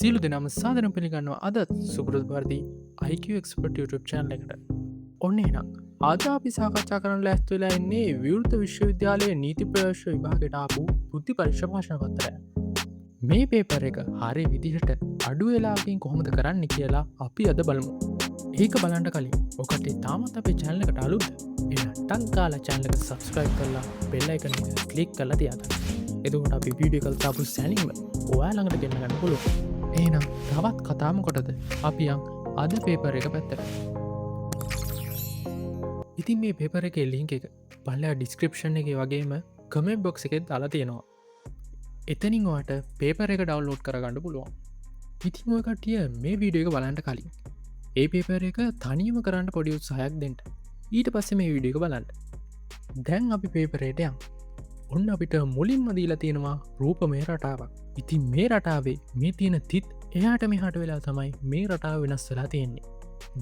සියලු දෙනාම සාදරයෙන් පිළිගන්නවා අදත් සුපුරුදු පරිදි IQ Expert YouTube channel එකට. ඔන්න එහෙනම් අද අපි සාකච්ඡා කරන්න ලෑස්ති වෙලා ඉන්නේ විවෘත විශ්වවිද්‍යාලයේ නීති ප්‍රවේශ විභාගයට ආපු බුද්ධි පරීක්ෂා ප්‍රශ්න පත්‍රය. මේ පේපර් එක හරි විදිහට අඩු වෙලාවකින් කොහොමද කරන්න කියලා අපි අද බලමු. ඒක බලන්න කලින් ඔකට තාමත් අපේ channel එකට අලුත්ද? එහෙනම් ටක් ගාලා channel එක subscribe කරලා bell icon එක ක්ලික් කරලා තියාගන්න. එතකොට අපි වීඩියෝ එකක් දාපු සැනින්ම ඔයා ළඟට ගෙන්න ගන්න පුළුවන්. එහෙනම් තවත් කතා මොකටද? අපි යන් අද පේපර් එක පැත්තට. ඉතින් මේ පේපර් එකේ ලින්ක් එක පල්ලෙහා ඩිස්ක්‍රිප්ෂන් එකේ වගේම කමෙන්ට් බොක්ස් එකෙත් දාලා තියෙනවා. එතනින් ඔයාට පේපර් එක ඩවුන්ලෝඩ් කරගන්න පුළුවන්. ඉතින් ඔය කට්ටිය මේ වීඩියෝ එක බලන්න කලින් ඒ පේපර් එක තනියම කරන්න පොඩි උත්සාහයක් දෙන්න. ඊට පස්සේ මේ වීඩියෝ එක බලන්න. දැන් අපි පේපරේට යමු. ඔන්න අපිට මුලින්ම දීලා තියෙනවා රූපමය රටාවක්. ඉතින් මේ රටාවේ මේ තියෙන තිත් එහාට මෙහාට වෙලා තමයි මේ රටාව වෙනස් වෙලා තියෙන්නේ.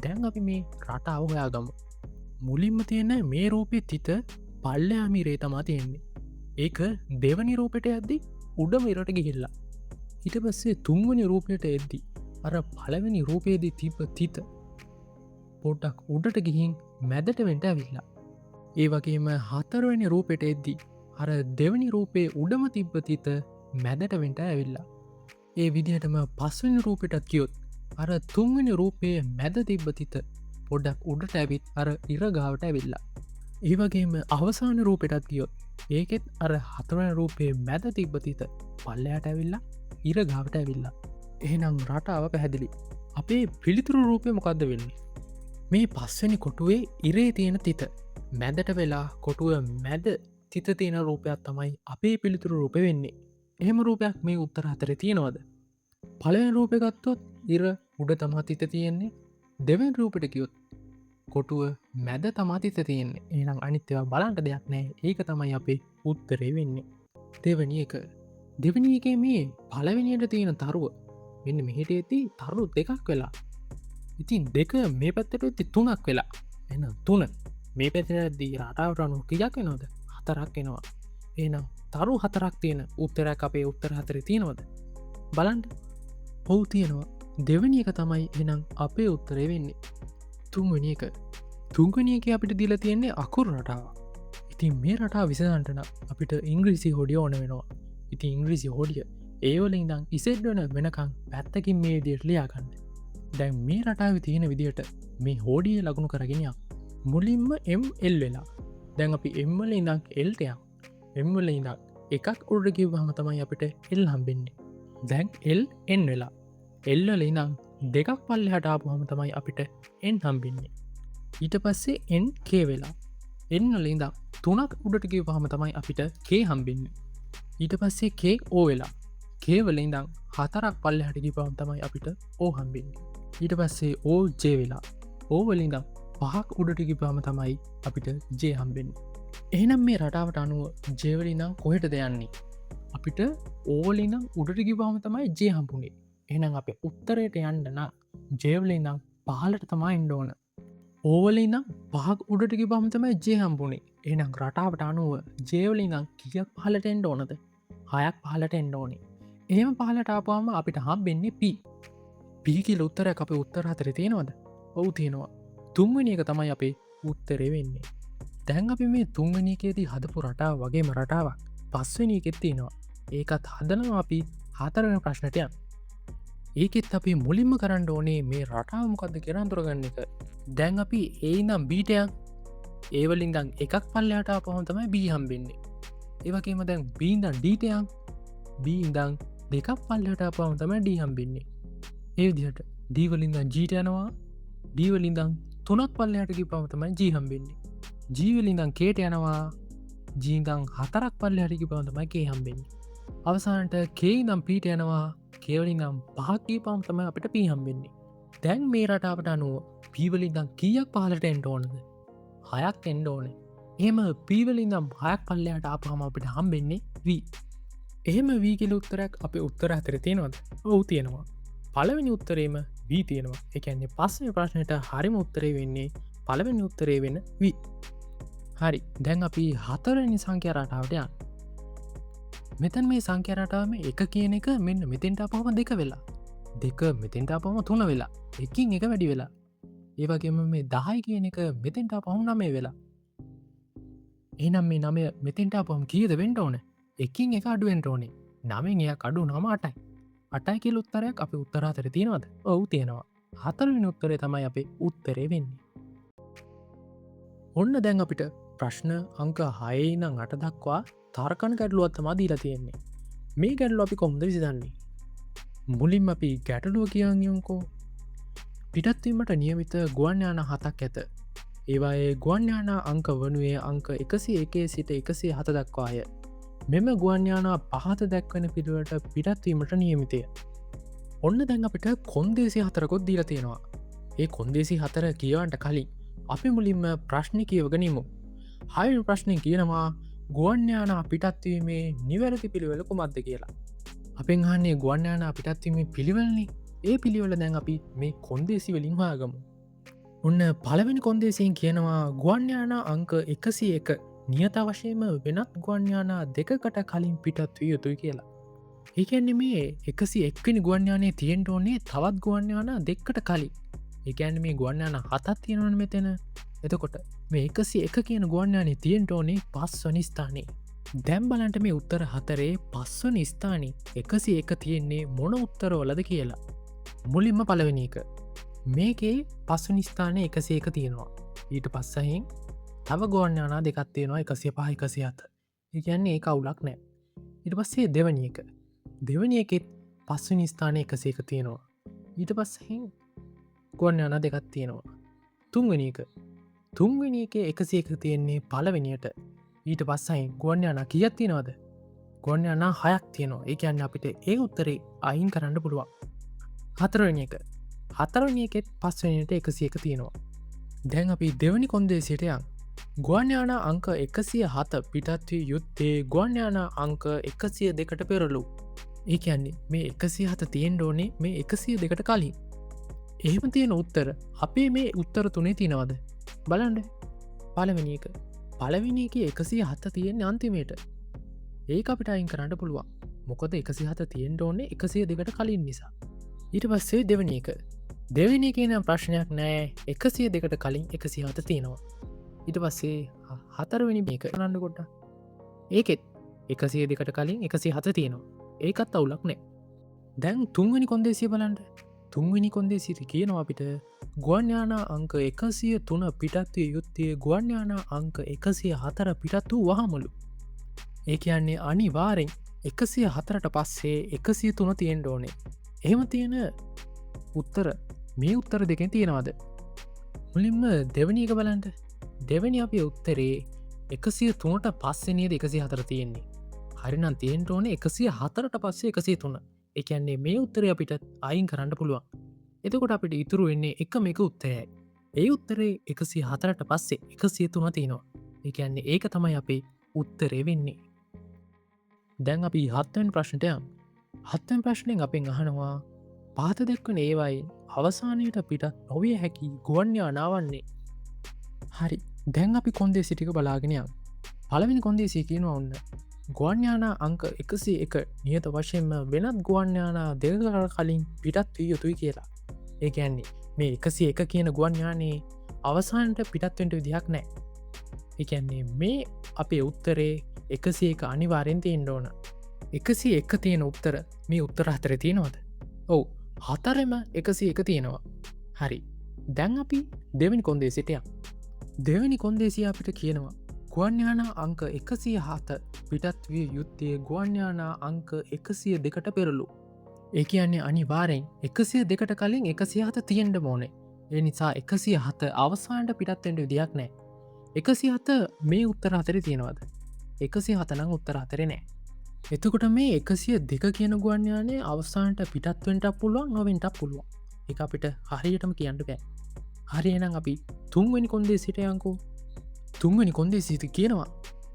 දැන් අපි මේ රටාව හොයාගමු. මුලින්ම තියෙන මේ රූපේ තිත පල්ලෙහාම ඉරේ තමා තියෙන්නේ. ඒක දෙවනි රූපෙට යද්දි උඩම ඉරට ගිහිල්ලා. ඊට පස්සේ තුන්වෙනි රූපයට එද්දි අර පළවෙනි රූපයේදී තිබ්බ තිත පොඩ්ඩක් උඩට ගිහින් මැදට වෙන්න ඇවිල්ලා. ඒ වගේම හතරවෙනි රූපෙට එද්දි අර දෙවෙනි රූපේ උඩම තිබ්බ තිත මැදට වෙන්න ඇවිල්ලා. ඒ විදිහටම පස්වෙනි රූපෙටත් ගියොත් අර තුන්වෙනි රූපයේ මැද තිබ්බ තිත පොඩ්ඩක් උඩට ඇවිත් අර ඉර ගාවට ඇවිල්ලා. ඒ වගේම අවසාන රූපෙටත් ගියොත් ඒකෙත් අර හතරවෙනි රූපයේ මැද තිබ්බ තිත පල්ලෙහාට ඇවිල්ලා ඉර ගාවට ඇවිල්ලා. එහෙනම් රටාව පැහැදිලි. අපේ පිළිතුරු රූපය මොකද්ද වෙන්නේ? මේ පස්වෙනි කොටුවේ ඉරේ තියෙන තිත මැදට වෙලා කොටුව මැද තිත තියෙන රූපයක් තමයි අපේ පිළිතුරු රූපෙ වෙන්නේ. එහෙම රූපයක් මේ උත්තර හතරේ තියෙනවද? පළවෙනි රූපේ ගත්තොත් ඉර උඩ තමා තිත තියෙන්නේ. දෙවෙනි රූපෙට ගියොත් කොටුව මැද තමා තිත තියෙන්නේ. එහෙනම් අනිත් ඒවා බලන්න දෙයක් නෑ. ඒක තමයි අපේ උත්තරේ වෙන්නේ. දෙවෙනි එක. දෙවෙනි එකේ මේ පළවෙනියට තියෙන තරුව මෙන්න මෙහෙට එද්දි තරු දෙකක් වෙලා. ඉතින් දෙක මේ පැත්තට එද්දි තුනක් වෙලා. එහෙනම් තුන මේ පැත්තට එද්දි රටාවට අනුව කීයක් වෙනවද? හතරක් එනවා. එහෙනම් තරු හතරක් තියෙන උත්තරයක් අපේ උත්තර හතරේ තියෙනවද? බලන්න. ඔව් තියෙනවා. දෙවෙනි එක තමයි එහෙනම් අපේ උත්තරේ වෙන්නේ. තුන්වෙනි එක. තුන්වෙනි එකේ අපිට දීලා තියෙන්නේ අකුරු රටාවක්. ඉතින් මේ රටාව විසඳන්න නම් අපිට ඉංග්‍රීසි හොඩිය ඕන වෙනවා. ඉතින් ඉංග්‍රීසි හොඩිය ඒ වල ඉඳන් ඉසෙඩ් වන වෙනකන් පැත්තකින් මේ විදියට ලියා ගන්න. දැන් මේ රටාවේ තියෙන විදියට මේ හෝඩිය ලකුණු කරගෙන යන්න. මුලින්ම M L වෙලා. දැන් අපි M වල ඉඳන් L ට යමු. M වල ඉඳන් එකක් උඩට ගිහුවම තමයි අපිට L හම්බෙන්නේ. දැන් L N වෙලා. L වල ඉඳන් දෙකක් පල්ලෙහාට ආපුවම තමයි අපිට N හම්බෙන්නේ. ඊට පස්සේ N K වෙලා. N වල ඉඳන් තුනක් උඩට ගිහුවම තමයි අපිට K හම්බෙන්නේ. ඊට පස්සේ K O වෙලා. K වල ඉඳන් හතරක් පල්ලෙහාට ගිහුවම තමයි අපිට O හම්බෙන්නේ. ඊට පස්සේ O J වෙලා. O වල ඉඳන් පහක් උඩට ගිහුවම තමයි අපිට J හම්බෙන්නේ. එහෙනම් මේ රටාවට අනුව J වල ඉඳන් කොහෙටද යන්නේ? අපිට O වල ඉඳන් උඩට ගිහුවම තමයි J හම්බුනේ. එහෙනම් අපේ උත්තරයට යන්න නම් J වල ඉඳන් පහළට තමයි එන්න ඕන. O වල ඉඳන් පහක් උඩට ගිහුවම තමයි J හම්බුනේ. එහෙනම් රටාවට අනුව J වල ඉඳන් කීයක් පහළට එන්න ඕනද? හයක් පහළට එන්න ඕනේ. එහෙම පහළට ආපුවම අපිට හම්බෙන්නේ P. P කියලා උත්තරයක් අපේ උත්තර හතරේ තියෙනවද? ඔව් තියෙනවා. තුන්වෙනි එක තමයි අපේ උත්තරේ වෙන්නේ. දැන් අපි මේ තුන්වෙනි එකේදී හදපු රටාව වගේම රටාවක් පස්වෙනි එකෙත් තියෙනවා. ඒකත් හදනවා අපි හතරවෙනි ප්‍රශ්නට යන්න. ඒකෙත් අපි මුලින්ම කරන්න ඕනේ මේ රටාව මොකද්ද කියලා අඳුරගන්න එක. දැන් අපි A ඉඳන් B ට යන්. A වලින් ඉඳන් එකක් පල්ලෙහාට ආපුවම තමයි B හම්බෙන්නේ. ඒ වගේම දැන් B ඉඳන් D ට යන්. B ඉඳන් දෙකක් පල්ලෙහාට ආපුවම තමයි D හම්බෙන්නේ. ඒ විදිහට D වලින් ඉඳන් G ට යනවා. D වලින් ඉඳන් තුනක් පල්ලෙහාට ගිහපුවම තමයි G හම්බෙන්නේ. G වලින් ඉඳන් K ට යනවා. G ඉඳන් හතරක් පල්ලෙහාට ගිහපුවම තමයි K හම්බෙන්නේ. අවසානට K ඉඳන් P ට යනවා. K වලින් ඉඳන් පහක් ගිහපුවම තමයි අපිට P හම්බෙන්නේ. දැන් මේ රටාවට අනුව P වලින් ඉඳන් කීයක් පහළට එන්න ඕනද? හයක් එන්න ඕනේ. එහෙම P වලින් ඉඳන් හයක් පල්ලෙහාට ආපුවම අපිට හම්බෙන්නේ V. එහෙම V කියලා උත්තරයක් අපේ උත්තර හතරේ තියෙනවද? ඔව් තියෙනවා. පළවෙනි උත්තරේම V තියෙනවා. ඒ කියන්නේ පස්වෙනි ප්‍රශ්නෙට හරිම උත්තරේ වෙන්නේ පළවෙනි උත්තරේ වෙන V. හරි. දැන් අපි හතරවෙනි සංඛ්‍යා රටාවට යන්න. මෙතන මේ සංඛ්‍යා රටාවම එක කියන එක මෙන්න මෙතෙන්ට ආපුවම දෙක වෙලා. දෙක මෙතෙන්ට ආපුවම 3 වෙලා. එකින් එක වැඩි වෙලා. ඒ වගේම මේ 10 කියන එක මෙතෙන්ට ආපුවම 9 වෙලා. එහෙනම් මේ 9 මෙතෙන්ට ආපුවම කීයද වෙන්න ඕනේ? එකින් එක අඩු වෙන්න ඕනේ. 9න් එකක් අඩු වුණාම 8යි. 8යි කියලා උත්තරයක් අපේ උත්තර හතරේ තියෙනවද? ඔව් තියෙනවා. හතරවෙනි උත්තරේ තමයි අපේ උත්තරේ වෙන්නේ. ඔන්න දැන් අපිට ප්‍රශ්න අංක 6 ඉඳන් 8 දක්වා තර්කන ගැටලුවක් තමයි දීලා තියෙන්නේ. මේ ගැටලුව අපි කොහොමද විසඳන්නේ? මුලින්ම අපි ගැටලුව කියන් යමුකෝ. පිටත් වීමට නියමිත ගුවන් යාන 7ක් ඇත. ඒවායේ ගුවන් යාන අංක වනුයේ අංක එකසිය එකේ සිට එකසිය හත දක්වාය. මෙම ගුවන් යාන පහත දැක්වෙන පිළිවෙලට පිටත් වීමට නියමිතය. ඔන්න දැන් අපිට කොන්දේසි හතරකුත් දීලා තියෙනවා. ඒ කොන්දේසි හතර කියවන්නට කලින් අපි මුලින්ම ප්‍රශ්නේ කියවගනිමු. හයවෙනි ප්‍රශ්නේ කියනවා ගුවන් යාන පිටත් වීමේ නිවැරදි පිළිවෙල කුමක්ද කියලා. අපෙන් අහන්නේ ගුවන් යාන පිටත් වීමේ පිළිවෙලනේ. ඒ පිළිවෙල දැන් අපි මේ කොන්දේසි වලින් හොයාගමු. ඔන්න පළවෙනි කොන්දේසියෙන් කියනවා ගුවන් යාන අංක එකසිය එක නියත වශයෙන්ම වෙනත් ගුවන් යාන දෙකකට කලින් පිටත් විය යුතුයි කියලා. ඒ කියන්නේ මේ එකසිය එක්වෙනි ගුවන් යානයේ තියෙන්න ඕනේ තවත් ගුවන් යාන දෙකකට කලින්. ඒ කියන්නේ මේ ගුවන් යාන හතක් තියෙනවනේ මෙතන. එතකොට මේ එකසිය එක කියන ගුවන් යානයේ තියෙන්න ඕනේ පස්වනි ස්ථානයේ. දැන් බලන්න මේ උත්තර හතරේ පස්වනි ස්ථානයේ එකසිය එක තියෙන්නේ මොන උත්තරවලද කියලා. මුලින්ම පළවෙනි එක. මේකේ පස්වනි ස්ථානයේ එකසිය එක තියෙනවා. ඊට පස්සෙන් තව ගුවන් යානා දෙකක් තියෙනවා එකසිය පහ එකසිය හත. ඒ කියන්නේ ඒක අවුලක් නෑ. ඊට පස්සේ දෙවෙනි එක. දෙවෙනි එකෙත් පස්වෙනි ස්ථානයේ එකසිය එක තියෙනවා. ඊට පස්සෙන් ගුවන් යානා දෙකක් තියෙනවා. තුන්වෙනි එක. තුන්වෙනි එකේ එකසිය එක තියෙන්නේ පළවෙනියට. ඊට පස්සෙන් ගුවන් යානා කීයක් තියෙනවද? ගුවන් යානා හයක් තියෙනවා. ඒ කියන්නේ අපිට ඒ උත්තරේ අයින් කරන්න පුළුවන්. හතරවෙනි එක. හතරවෙනි එකෙත් පස්වෙනියට එකසිය එක තියෙනවා. දැන් අපි දෙවෙනි කොන්දේසියට යන්. ගුවන් යානා අංක එකසිය හත පිටත් විය යුත්තේ ගුවන් යානා අංක එකසිය දෙකට පෙරලු. ඒ කියන්නේ මේ එකසිය හත තියෙන්න ඕනේ මේ එකසිය දෙකට කලින්. එහෙම තියෙන උත්තර අපේ මේ උත්තර තුනේ තියෙනවද? බලන්න. පළවෙනි එක. පළවෙනි එකේ එකසිය හත තියෙන්නේ අන්තිමේට. ඒක අපිට අයින් කරන්න පුළුවන්. මොකද එකසිය හත තියෙන්න ඕනේ එකසිය දෙකට කලින් නිසා. ඊට පස්සේ දෙවෙනි එක. දෙවෙනි එකේ නම් ප්‍රශ්නයක් නෑ. එකසිය දෙකට කලින් එකසිය හත තියෙනවා. ඊට පස්සේ හතරවෙනි මේක බලන්න පොඩ්ඩක්. ඒකෙත් එකසිය දෙකට කලින් එකසිය හත තියෙනවා. ඒකත් අවුලක් නෑ. දැන් තුන්වෙනි කොන්දේසිය බලන්න. තුන්වෙනි කොන්දේසිය කියනවා අපිට ගුවන් යානා අංක එකසිය තුන පිටත් විය යුත්තේ ගුවන් යානා අංක එකසිය හතර පිටත් වූ වහමලු. ඒ කියන්නේ අනිවාර්යෙන් එකසිය හතරට පස්සේ එකසිය තුන තියෙන්න ඕනේ. එහෙම තියෙන උත්තර මේ උත්තර දෙකෙන් තියෙනවද? මුලින්ම දෙවෙනි එක බලන්න. දෙවෙනි අපේ උත්තරේ එකසිය තුනට පස්සේ නේද එකසිය හතර තියෙන්නේ. හරිනම් තියෙන්න ඕනේ එකසිය හතරට පස්සේ එකසිය තුන. ඒ කියන්නේ මේ උත්තරේ අපිට අයින් කරන්න පුළුවන්. එතකොට අපිට ඉතුරු වෙන්නේ එකම එක උත්තරයයි. ඒ උත්තරේ එකසිය හතරට පස්සේ එකසිය තුන තියෙනවා. ඒ කියන්නේ ඒක තමයි අපේ උත්තරේ වෙන්නේ. දැන් අපි හත්වෙනි ප්‍රශ්නට යමු. හත්වෙනි ප්‍රශ්نين අපෙන් අහනවා පහත දැක්වෙන ඒවායින් අවසානයට පිටත් නොවිය හැකි ගුවන් යානා වන්නේ. හරි. දැන් අපි කොන්දේසි ටික බලාගෙන යමු. පළවෙනි කොන්දේසිය කියනවා ඔන්න ගුවන් යානා අංක එකසිය එක නියත වශයෙන්ම වෙනත් ගුවන් යානා දෙකකට කලින් පිටත් විය යුතුයි කියලා. ඒ කියන්නේ මේ එකසිය එක කියන ගුවන් යානේ අවසානට පිටත් වෙන්න විදිහක් නෑ. ඒ කියන්නේ මේ අපේ උත්තරේ එකසිය එක අනිවාර්යෙන් තියෙන්න ඕන. එකසිය එක තියෙන උත්තර මේ උත්තර හතරේ තියෙනවද? ඔව්, හතරෙම එකසිය එක තියෙනවා. හරි. දැන් අපි දෙවෙනි කොන්දේසියට යමු. දෙවෙනි කොන්දේසිය අපිට කියනවා ගුවන් යානා අංක එකසිය හත පිටත් විය යුත්තේ ගුවන් යානා අංක එකසිය දෙකට පෙරලු. ඒ කියන්නේ අනිවාර්යෙන් එකසිය දෙකට කලින් එකසිය හත තියෙන්න ඕනේ. ඒ නිසා එකසිය හත අවසානට පිටත් වෙන්න විදියක් නෑ. එකසිය හත මේ උත්තර හතරේ තියෙනවද? එකසිය හත නම් උත්තර හතරේ නෑ. එතකොට මේ එකසිය දෙක කියන ගුවන් යානය අවසානට පිටත් වෙන්නත් පුළුවන් නොවෙන්නත් පුළුවන්. ඒක අපිට හරියටම කියන්න බෑ. හරි එහෙනම් අපි තුන්වෙනි කොන්දේසියට යන්කෝ. තුන්වෙනි කොන්දේසියට කියනවා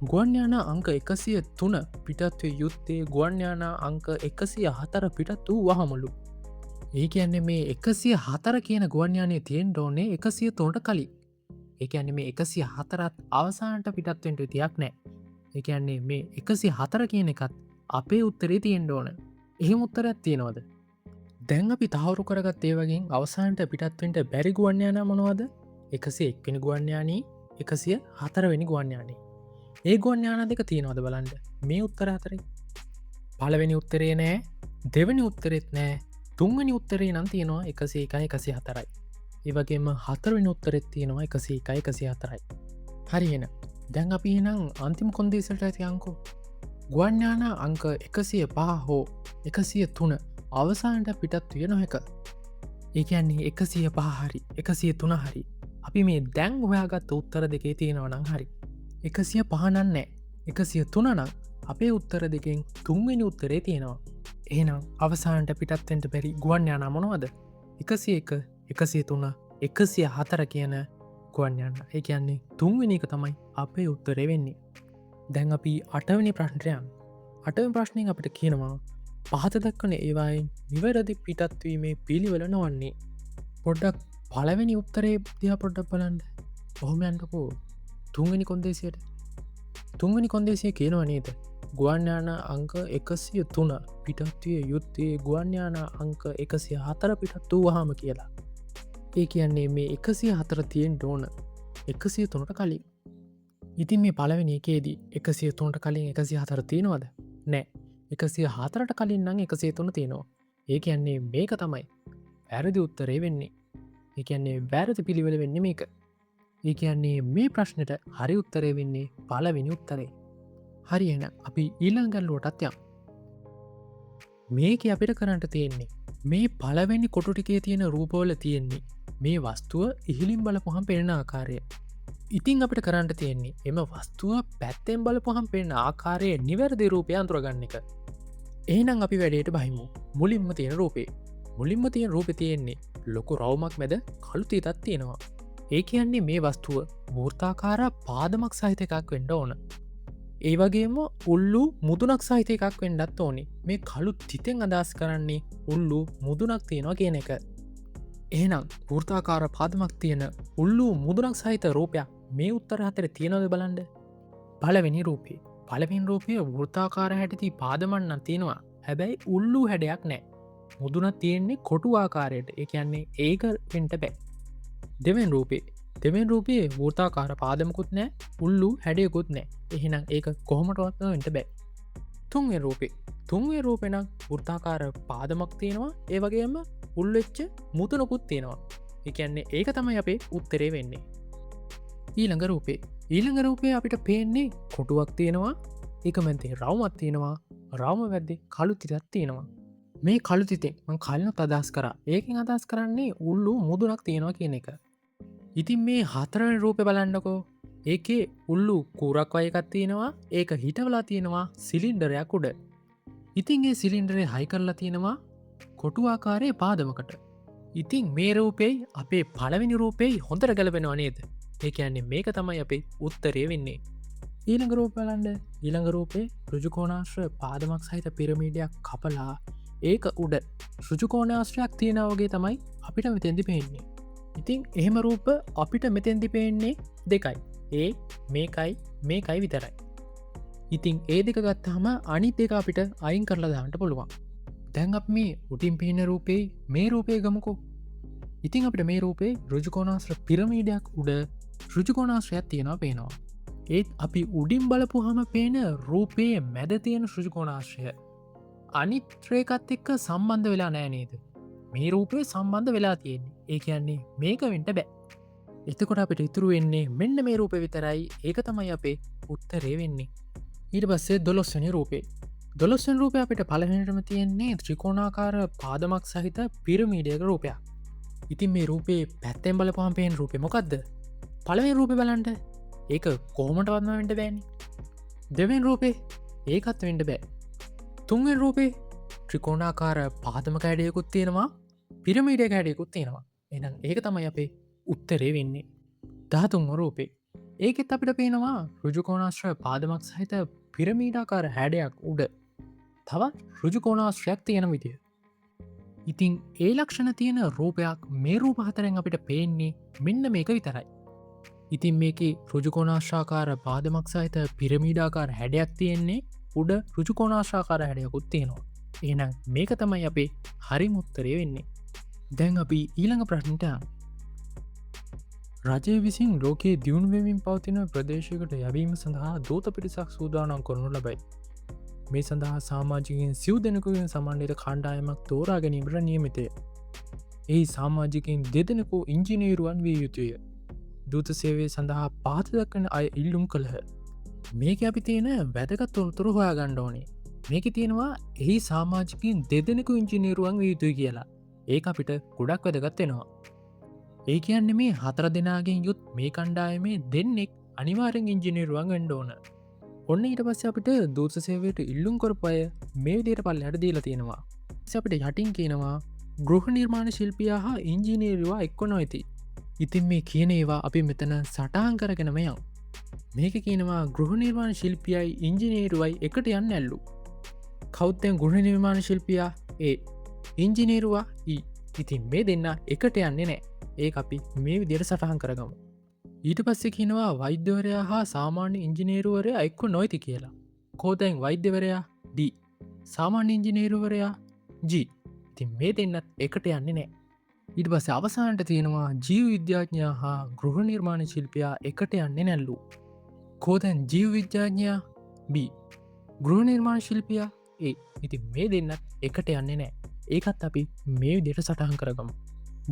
ගුවන් යානා අංක එකසිය තුන පිටත් විය යුත්තේ ගුවන් යානා අංක එකසිය හතර පිටත් වූ වහමලු. ඒ කියන්නේ මේ එකසිය හතර කියන ගුවන් යානය තියෙන්න ඕනේ එකසිය තුනට කලින්. ඒ කියන්නේ මේ එකසිය හතරත් අවසානට පිටත් වෙන්න විදියක් නෑ. ඒ කියන්නේ මේ එකසිය හතර කියන එකත් අපේ උත්තරේ තියෙන්න ඕන. එහෙම උත්තරයක් තියෙනවද? දැන් අපි තහවුරු කරගත් ඒ වගේ අවසානට පිටත් වෙන්න බැරි ගුවන් යානා මොනවද? 101 වෙනි ගුවන් යානී, 104 වෙනි ගුවන් යානී. ඒ ගුවන් යානා දෙක තියෙනවද බලන්න. මේ උත්තර හතරේ. පළවෙනි උත්තරේ නෑ, දෙවෙනි උත්තරෙත් නෑ, තුන්වෙනි උත්තරේ නම් තියෙනවා 101යි 104යි. ඒ වගේම හතරවෙනි උත්තරෙත් තියෙනවා 101යි 104යි. හරි එහෙනම්. දැන් අපි එහෙනම් අන්තිම කොන්දේසියට යන්කෝ. ගුවන් යානා අංක 105 හෝ 103 අවසානට පිටත් විය නොහැක. ඒ කියන්නේ 105 හරි 103 හරි. අපි මේ දැන් හොයාගත්ත උත්තර දෙකේ තියෙනවා නම් හරි. 105 නම් නෑ. 103 නම් අපේ උත්තර දෙකෙන් තුන්වෙනි උත්තරේ තියෙනවා. එහෙනම් අවසානට පිටත් වෙන්න බැරි ගුවන් යානා මොනවද? 101, 103, 104 කියන ගුවන් යානා. ඒ කියන්නේ තුන්වෙනි එක තමයි අපේ උත්තරේ වෙන්නේ. දැන් අපි අටවෙනි ප්‍රශ්නයට යමු. අටවෙනි ප්‍රශ්نين අපිට කියනවා පහත දක්වන ඒවායින් නිවැරදි පිටත්වීමේ පිළිවෙල නොවන්නේ. පොඩ්ඩක් පළවෙනි උත්තරේ දිහා පොඩ්ඩක් බලන්න. ඔහොම යන්නකෝ තුන්වෙනි කොන්දේසියට. තුන්වෙනි කොන්දේසිය කියනවා නේද? ගුවන් යානා අංක 103 පිටත් විය යුත්තේ ගුවන් යානා අංක 104 පිටත් වූවහම කියලා. ඒ කියන්නේ මේ 104 තියෙන්න ඕන 103ට කලින්. ඉතින් මේ පළවෙනි එකේදී 103ට කලින් 104 තියෙනවද? නෑ. 104ට කලින් නම් 103 තියෙනවා. ඒ කියන්නේ මේක තමයි වැරදි උත්තරේ වෙන්නේ. ඒ කියන්නේ වැරදි පිළිවෙල වෙන්නේ මේක. ඒ කියන්නේ මේ ප්‍රශ්නෙට හරි උත්තරේ වෙන්නේ පළවෙනි උත්තරේ. හරි එහෙනම් අපි ඊළඟ ගැටලුවටත් යමු. මේකේ අපිට කරන්න තියෙන්නේ මේ පළවෙනි කොටු ටිකේ තියෙන රූපවල තියෙන්නේ මේ වස්තුව ඉහළින් බලපුවහම පෙනෙන ආකාරය. ඉතින් අපිට කරන්න තියෙන්නේ එම වස්තුව පැත්තෙන් බලපුවහම පෙනෙන ආකාරයේ නිවැරදි රූපය අඳුරගන්න එක. එහෙනම් අපි වැඩේට බහිමු. මුලින්ම තියෙන රූපේ. මුලින්ම තියෙන රූපේ තියෙන්නේ ලොකු රවුමක් මැද කළු තීතක් තියෙනවා. ඒ කියන්නේ මේ වස්තුව වෘත්තාකාර පාදමක් සහිත එකක් වෙන්න ඕන. ඒ වගේම උල්ලු මුදුනක් සහිත එකක් වෙන්නත් ඕනි. මේ කළු තිතෙන් අදහස් කරන්නේ උල්ලු මුදුනක් තියෙනවා කියන එක. එහෙනම් වෘත්තාකාර පාදමක් තියෙන උල්ලු මුදුනක් සහිත රූපයක් මේ උත්තර හතරේ තියෙනවද බලන්න. පළවෙනි රූපේ. පළවෙනි රූපය වෘත්තාකාර හැඩති පාදමක් නම් තියෙනවා. හැබැයි උල්ලු හැඩයක් නෑ. මුදුනක් තියෙන්නේ කොටු ආකාරයට. ඒ කියන්නේ ඒක වෙන්න බෑ. දෙවෙනි රූපේ. දෙවෙනි රූපේ වෘත්තාකාර පාදමකුත් නෑ, උල්ලු හැඩයකුත් නෑ. එහෙනම් ඒක කොහොමටවත් වෙන්න බෑ. තුන්වෙනි රූපේ. තුන්වෙනි රූපේ නම් වෘත්තාකාර පාදමක් තියෙනවා. ඒ වගේම උල් වෙච්ච මුදුනකුත් තියෙනවා. ඒ කියන්නේ ඒක තමයි අපේ උත්තරේ වෙන්නේ. ඊළඟ රූපේ. ඊළඟ රූපේ අපිට පේන්නේ කොටුවක් තියෙනවා. ඒක මැද්දේ රවුමක් තියෙනවා. රවුම මැද්දේ කළු තිතක් තියෙනවා. මේ කළු තිතෙන් මං කලිනුත් අදහස් කරා. ඒකෙන් අදහස් කරන්නේ උල්ලු මුදුනක් තියෙනවා කියන එක. ඉතින් මේ හතරවෙනි රූපේ බලන්නකෝ. ඒකේ උල්ලු කූරක් වගේ එකක් තියෙනවා. ඒක හිටවලා තියෙනවා සිලින්ඩරයක් උඩ. ඉතින් ඒ සිලින්ඩරේ හයි කරලා තියෙනවා කොටු ආකාරයේ පාදමකට. ඉතින් මේ රූපේයි අපේ පළවෙනි රූපේයි හොඳට ගැලපෙනවා නේද? ඒ කියන්නේ මේක තමයි අපේ උත්තරේ වෙන්නේ. ඊළඟ රූප බලන්න. ඊළඟ රූපේ ඍජුකෝණාශ්‍රය පාදමක් සහිත පිරමීඩයක් කපලා ඒක උඩ ඍජුකෝණාශ්‍රයක් තියෙනවා වගේ තමයි අපිට මෙතෙන්දි පේන්නේ. ඉතින් එහෙම රූප අපිට මෙතෙන්දි පේන්නේ දෙකයි. ඒ මේකයි මේකයි විතරයි. ඉතින් ඒ දෙක ගත්තාම අනිත් එක අපිට අයින් කරලා දාන්න පුළුවන්. දැන් අපි මේ උඩින් පේන රූපේ මේ රූපේ ගමුකෝ. ඉතින් අපිට මේ රූපේ ඍජුකෝණාශ්‍ර පිරමීඩයක් උඩ ඍජුකෝණාශ්‍රයක් තියෙනවා පේනවා. ඒත් අපි උඩින් බලපුවාම පේන රූපේ මැද තියෙන ඍජුකෝණාශ්‍රය අනිත් රේඛත් එක්ක සම්බන්ධ වෙලා නෑ නේද? මේ රූපේ සම්බන්ධ වෙලා තියෙන්නේ. ඒ කියන්නේ මේක වෙන්න බෑ. එතකොට අපිට ඉතුරු වෙන්නේ මෙන්න මේ රූපේ විතරයි. ඒක තමයි අපේ උත්තරේ වෙන්නේ. ඊට පස්සේ 12 වෙනි රූපේ. 12 වෙනි රූපේ අපිට පළවෙනිටම තියෙන්නේ ත්‍රිකෝණාකාර පාදමක් සහිත පිරමීඩයක රූපයක්. ඉතින් මේ රූපේ පැත්තෙන් බලපුවම පේන රූපේ මොකද්ද? පළවෙනි රූපේ බලන්න. ඒක කොහොමටවත්ම වෙන්න බෑනේ. දෙවෙනි රූපේ ඒකත් වෙන්න බෑ. තුන්වෙනි රූපේ ත්‍රිකෝණාකාර පාදමක හැඩයකුත් තියෙනවා, පිරමීඩයක හැඩයකුත් තියෙනවා. එහෙනම් ඒක තමයි අපේ උත්තරේ වෙන්නේ. 13 වන රූපේ. ඒකෙත් අපිට පේනවා ඍජුකෝණාශ්‍රය පාදමක් සහිත පිරමීඩාකාර හැඩයක් උඩ තවත් ඍජුකෝණාශ්‍රයක් තියෙන විදිය. ඉතින් ඒ ලක්ෂණ තියෙන රූපයක් මේ රූප හතරෙන් අපිට පේන්නේ මෙන්න මේක විතරයි. ඉතින් මේකේ ඍජුකෝණාශ්‍රාකාර පාදමක් සහිත පිරමීඩාකාර හැඩයක් තියෙන්නේ, උඩ ඍජුකෝණාශ්‍රාකාර හැඩයකුත් තියෙනවා. එහෙනම් මේක තමයි අපේ හරිම උත්තරය වෙන්නේ. දැන් අපි ඊළඟ ප්‍රශ්නෙට යමු. රජය විසින් ලෝකයේ දියුණු වෙමින් පවතින ප්‍රදේශයකට යැවීම සඳහා දූත පිරිසක් සූදානම් කරනු ලබයි. මේ සඳහා සමාජිකයින් සිව් දෙනෙකුගෙන් සමන්විත කණ්ඩායමක් තෝරා ගැනීමට නියමිතය. එහි සමාජිකයින් දෙදෙනෙකු ඉංජිනේරුවන් විය යුතුය. දූත සේවය සඳහා පහත දක්වන අය ඉල්ලුම් කළහ. මේක අපි තියෙන වැදගත් තොරතුරු හොයාගන්න ඕනේ. මේකේ තියෙනවා එහි සමාජිකයින් දෙදෙනෙකු ඉංජිනේරුවන් විය යුතුයි කියලා. ඒක අපිට ගොඩක් වැදගත් වෙනවා. ඒ කියන්නේ මේ හතර දෙනාගෙන් යුත් මේ කණ්ඩායමේ දෙන්නෙක් අනිවාර්යෙන් ඉංජිනේරුවන් වෙන්න ඕන. ඔන්න ඊට පස්සේ අපිට දූත සේවයට ඉල්ලුම් කරපු අය මේ විදිහට පල්ලෙහාට දීලා තියෙනවා. ඊට අපිට යටින් කියනවා ගෘහ නිර්මාණ ශිල්පියා හා ඉංජිනේරුවා එක්ව නොවෙති. ඉතින් මේ කියන ඒවා අපි මෙතන සටහන් කරගෙනම යමු. මේක කියනවා ගෘහ නිර්මාණ ශිල්පියයි ඉංජිනේරුවයි එකට යන්න ඇල්ලු. කවුද දැන් ගෘහ නිර්මාණ ශිල්පියා? ඒ. ඉංජිනේරුවා ඊ. ඉතින් මේ දෙන්න එකට යන්නේ නෑ. ඒක අපි මේ විදිහට සටහන් කරගමු. ඊට පස්සේ කියනවා වෛද්‍යවරයා හා සාමාන්‍ය ඉංජිනේරුවරයා එක්ව නොවෙති කියලා. කෝ දැන් වෛද්‍යවරයා? ඩී. සාමාන්‍ය ඉංජිනේරුවරයා ජී. ඉතින් මේ දෙන්නත් එකට යන්නේ නෑ. ඊට පස්සේ අවසානට තියෙනවා ජීව විද්‍යාඥයා හා ගෘහ නිර්මාණ ශිල්පියා එකට යන්නේ නැල්ලු. කෝ දැන් ජීව විද්‍යාඥයා? බී. ගෘහ නිර්මාණ ශිල්පියා ඒ. ඉතින් මේ දෙන්නත් එකට යන්නේ නෑ. ඒකත් අපි මේ විදිහට සටහන් කරගමු.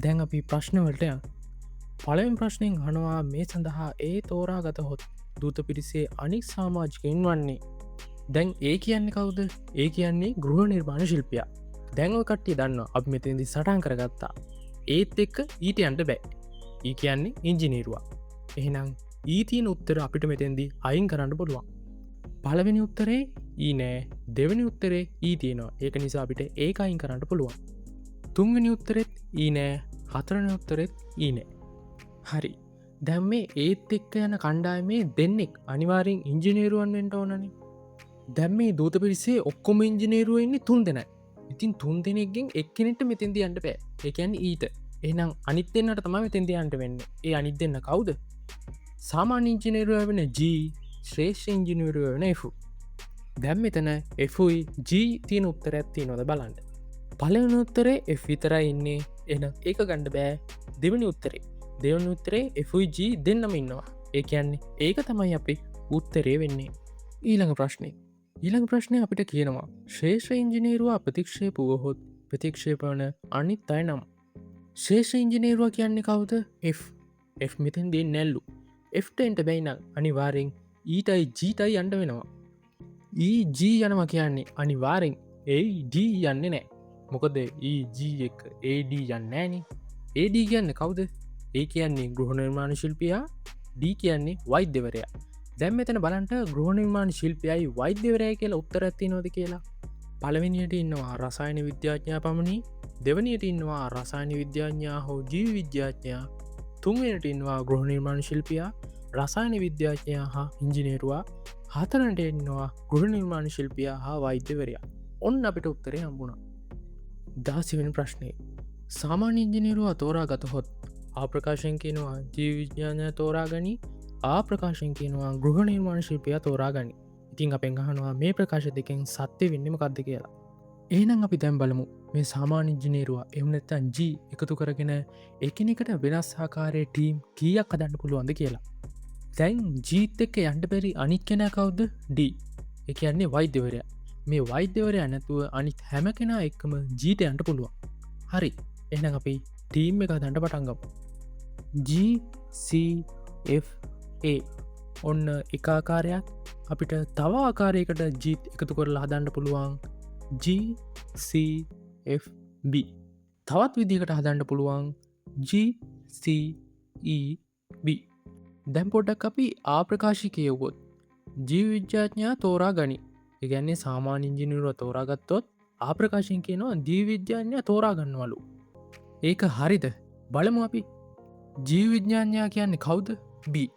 දැන් අපි ප්‍රශ්න වලට යමු. පළවෙනි ප්‍රශ්نين අහනවා මේ සඳහා ඒ තෝරාගතහොත් දූත පිරිසේ අනික් සමාජිකයින් වන්නේ. දැන් ඒ කියන්නේ කවුද? ඒ කියන්නේ ගෘහ නිර්මාණ ශිල්පියා. දැන් ඔය කට්ටිය දන්නවා අපි මෙතනදී සටහන් කරගත්තා. ඒත් එක්ක ඊට යන්න බෑ. ඊ කියන්නේ ඉංජිනේරුවා. එහෙනම් ඊ තියෙන උත්තර අපිට මෙතෙන්දී අයින් කරන්න පුළුවන්. පළවෙනි උත්තරේ ඊ නෑ, දෙවෙනි උත්තරේ ඊ තියෙනවා. ඒක නිසා අපිට ඒක අයින් කරන්න පුළුවන්. තුන්වෙනි උත්තරෙත් ඊ නෑ, හතරවෙනි උත්තරෙත් ඊ නෑ. හරි. දැන් මේ ඒත් එක්ක යන කණ්ඩායමේ දෙන්නෙක් අනිවාර්යෙන් ඉංජිනේරුවන් වෙන්න ඕනනේ. දැන් මේ දූත පිරිසේ ඔක්කොම ඉංජිනේරුවෝ ඉන්නේ තුන් දෙනයි. ඉතින් තුන් දෙනෙක්ගෙන් එක්කෙනෙක්ට මෙතෙන්දී යන්න බෑ. ඒ කියන්නේ ඊට. එහෙනම් අනිත් දෙන්නට තමයි මෙතෙන්දී යන්න වෙන්නේ. ඒ අනිත් දෙන්න කවුද? සාමාන්‍ය ඉංජිනේරුවා වෙන G, ශ්‍රේෂ්ඨ ඉංජිනේරුවා වෙන F. දැන් මෙතන F උයි G තියෙන උත්තරයක් තියෙනවද බලන්න. පළවෙනි උත්තරේ F විතරයි ඉන්නේ. එහෙනම් ඒක ගන්න බෑ. දෙවෙනි උත්තරේ. දෙවෙනි උත්තරේ F උයි G දෙන්නම ඉන්නවා. ඒ කියන්නේ ඒක තමයි අපේ උත්තරේ වෙන්නේ. ඊළඟ ප්‍රශ්නේ. ඊළඟ ප්‍රශ්නේ අපිට කියනවා ශ්‍රේෂ්ඨ ඉංජිනේරුවා ප්‍රතික්ෂේප වුවහොත් ප්‍රතික්ෂේප වන අනිත් අය නම්. ශ්‍රේෂ්ඨ ඉංජිනේරුවා කියන්නේ කවුද? F. F මෙතෙන් දෙන්නේ නැල්ලු. F ට එන්න බැයි නම් අනිවාර්යෙන් E ටයි G ටයි යන්න වෙනවා. E G යනවා කියන්නේ අනිවාර්යෙන් A D යන්නේ නෑ. මොකද E G එක A D යන්නේ නෑනේ. A D කියන්නේ කවුද? A කියන්නේ ගෘහ නිර්මාණ ශිල්පියා, D කියන්නේ වෛද්‍යවරයා. දැන් මෙතන බලන්න ගෘහ නිර්මාණ ශිල්පියයි වෛද්‍යවරයයි කියලා උත්තරයක් තියෙනවද කියලා. පළවෙනියට ඉන්නවා රසායන විද්‍යාඥයා පමණි, දෙවැනියට ඉන්නවා රසායන විද්‍යාඥයා හෝ ජීව විද්‍යාඥයා, තුන්වෙනියට ඉන්නවා ගෘහ නිර්මාණ ශිල්පියා, රසායන විද්‍යාඥයා හා ඉංජිනේරුවා, හතරවෙනියට ඉන්නවා ගෘහ නිර්මාණ ශිල්පියා හා වෛද්‍යවරයා. ඔන්න අපිට උත්තරේ හම්බුණා. 16 වෙනි ප්‍රශ්නේ. සාමාන්‍ය ඉංජිනේරුවා තෝරාගතහොත් ආ ප්‍රකාශයෙන් කියනවා ජීව විද්‍යාඥයා තෝරාගනි, ආ ප්‍රකාශයෙන් කියනවා ගෘහ නිර්මාණ ශිල්පියා තෝරාගනි. ඉතින් අපෙන් අහනවා මේ ප්‍රකාශ දෙකෙන් සත්‍ය වෙන්නේ මොකද්ද කියලා. එහෙනම් අපි දැන් බලමු මේ සාමාන්‍ය ඉංජිනේරුවා එහෙම නැත්නම් G එකතු කරගෙන එකිනෙකට වෙනස් ආකාරයේ ටීම් කීයක් හදන්න පුළුවන්ද කියලා. දැන් Gත් එක්ක යන්න බැරි අනිත් කෙනා කවුද? D. ඒ කියන්නේ වෛද්‍යවරයා. මේ වෛද්‍යවරයා නැතුව අනිත් හැම කෙනා එක්කම Gට යන්න පුළුවන්. හරි. එහෙනම් අපි ටීම් එක හදන්න පටන් ගමු. G C F A. ඔන්න එක ආකාරයක්. අපිට තව ආකාරයකට G එකතු කරලා හදන්න පුළුවන් G C F B. තවත් විදිහකට හදන්න පුළුවන් G C E B. දැන් පොඩ්ඩක් අපි ආ ප්‍රකාශي කියවුවොත් ජීව විද්‍යාඥයා තෝරා ගනි. ඒ කියන්නේ සාමාන්‍ය ඉංජිනේරුවා තෝරාගත්තොත් ආ ප්‍රකාශයෙන් කියනවා ජීව විද්‍යාඥයා තෝරා ගන්නවලු. ඒක හරිද? බලමු අපි. ජීව විද්‍යාඥයා කියන්නේ කවුද? B.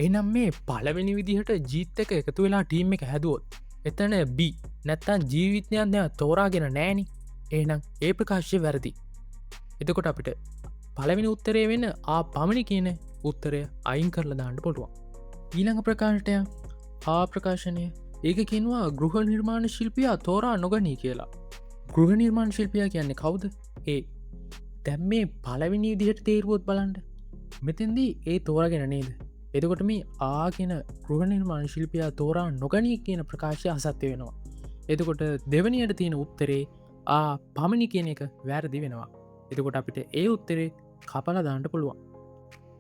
එහෙනම් මේ පළවෙනි විදිහට Gත් එක්ක එකතු වෙලා ටීම් එක හැදුවොත් එතන B නැත්තම් ජීව විද්‍යාඥයා තෝරාගෙන නෑනේ. එහෙනම් ඒ ප්‍රකාශය වැරදි. එතකොට අපිට පළවෙනි උත්තරේ වෙන ආ පමණි කියන උත්තරය අයින් කරලා දාන්න පුළුවන්. ඊළඟ ප්‍රකාශනය ආ ප්‍රකාශනය. ඒක කියනවා ගෘහ නිර්මාණ ශිල්පියා තෝරා නොගනී කියලා. ගෘහ නිර්මාණ ශිල්පියා කියන්නේ කවුද? ඒ. දැන් මේ පළවෙනි විදිහට තේරුවොත් බලන්න. මෙතෙන්දී ඒ තෝරාගෙන නේද? එතකොට මේ ආ කියන ගෘහ නිර්මාණ ශිල්පියා තෝරා නොගනී කියන ප්‍රකාශය අසත්‍ය වෙනවා. එතකොට දෙවෙනියට තියෙන උත්තරේ ආ පමණි කියන එක වැරදි වෙනවා. එතකොට අපිට ඒ උත්තරේ කපලා දාන්න පුළුවන්.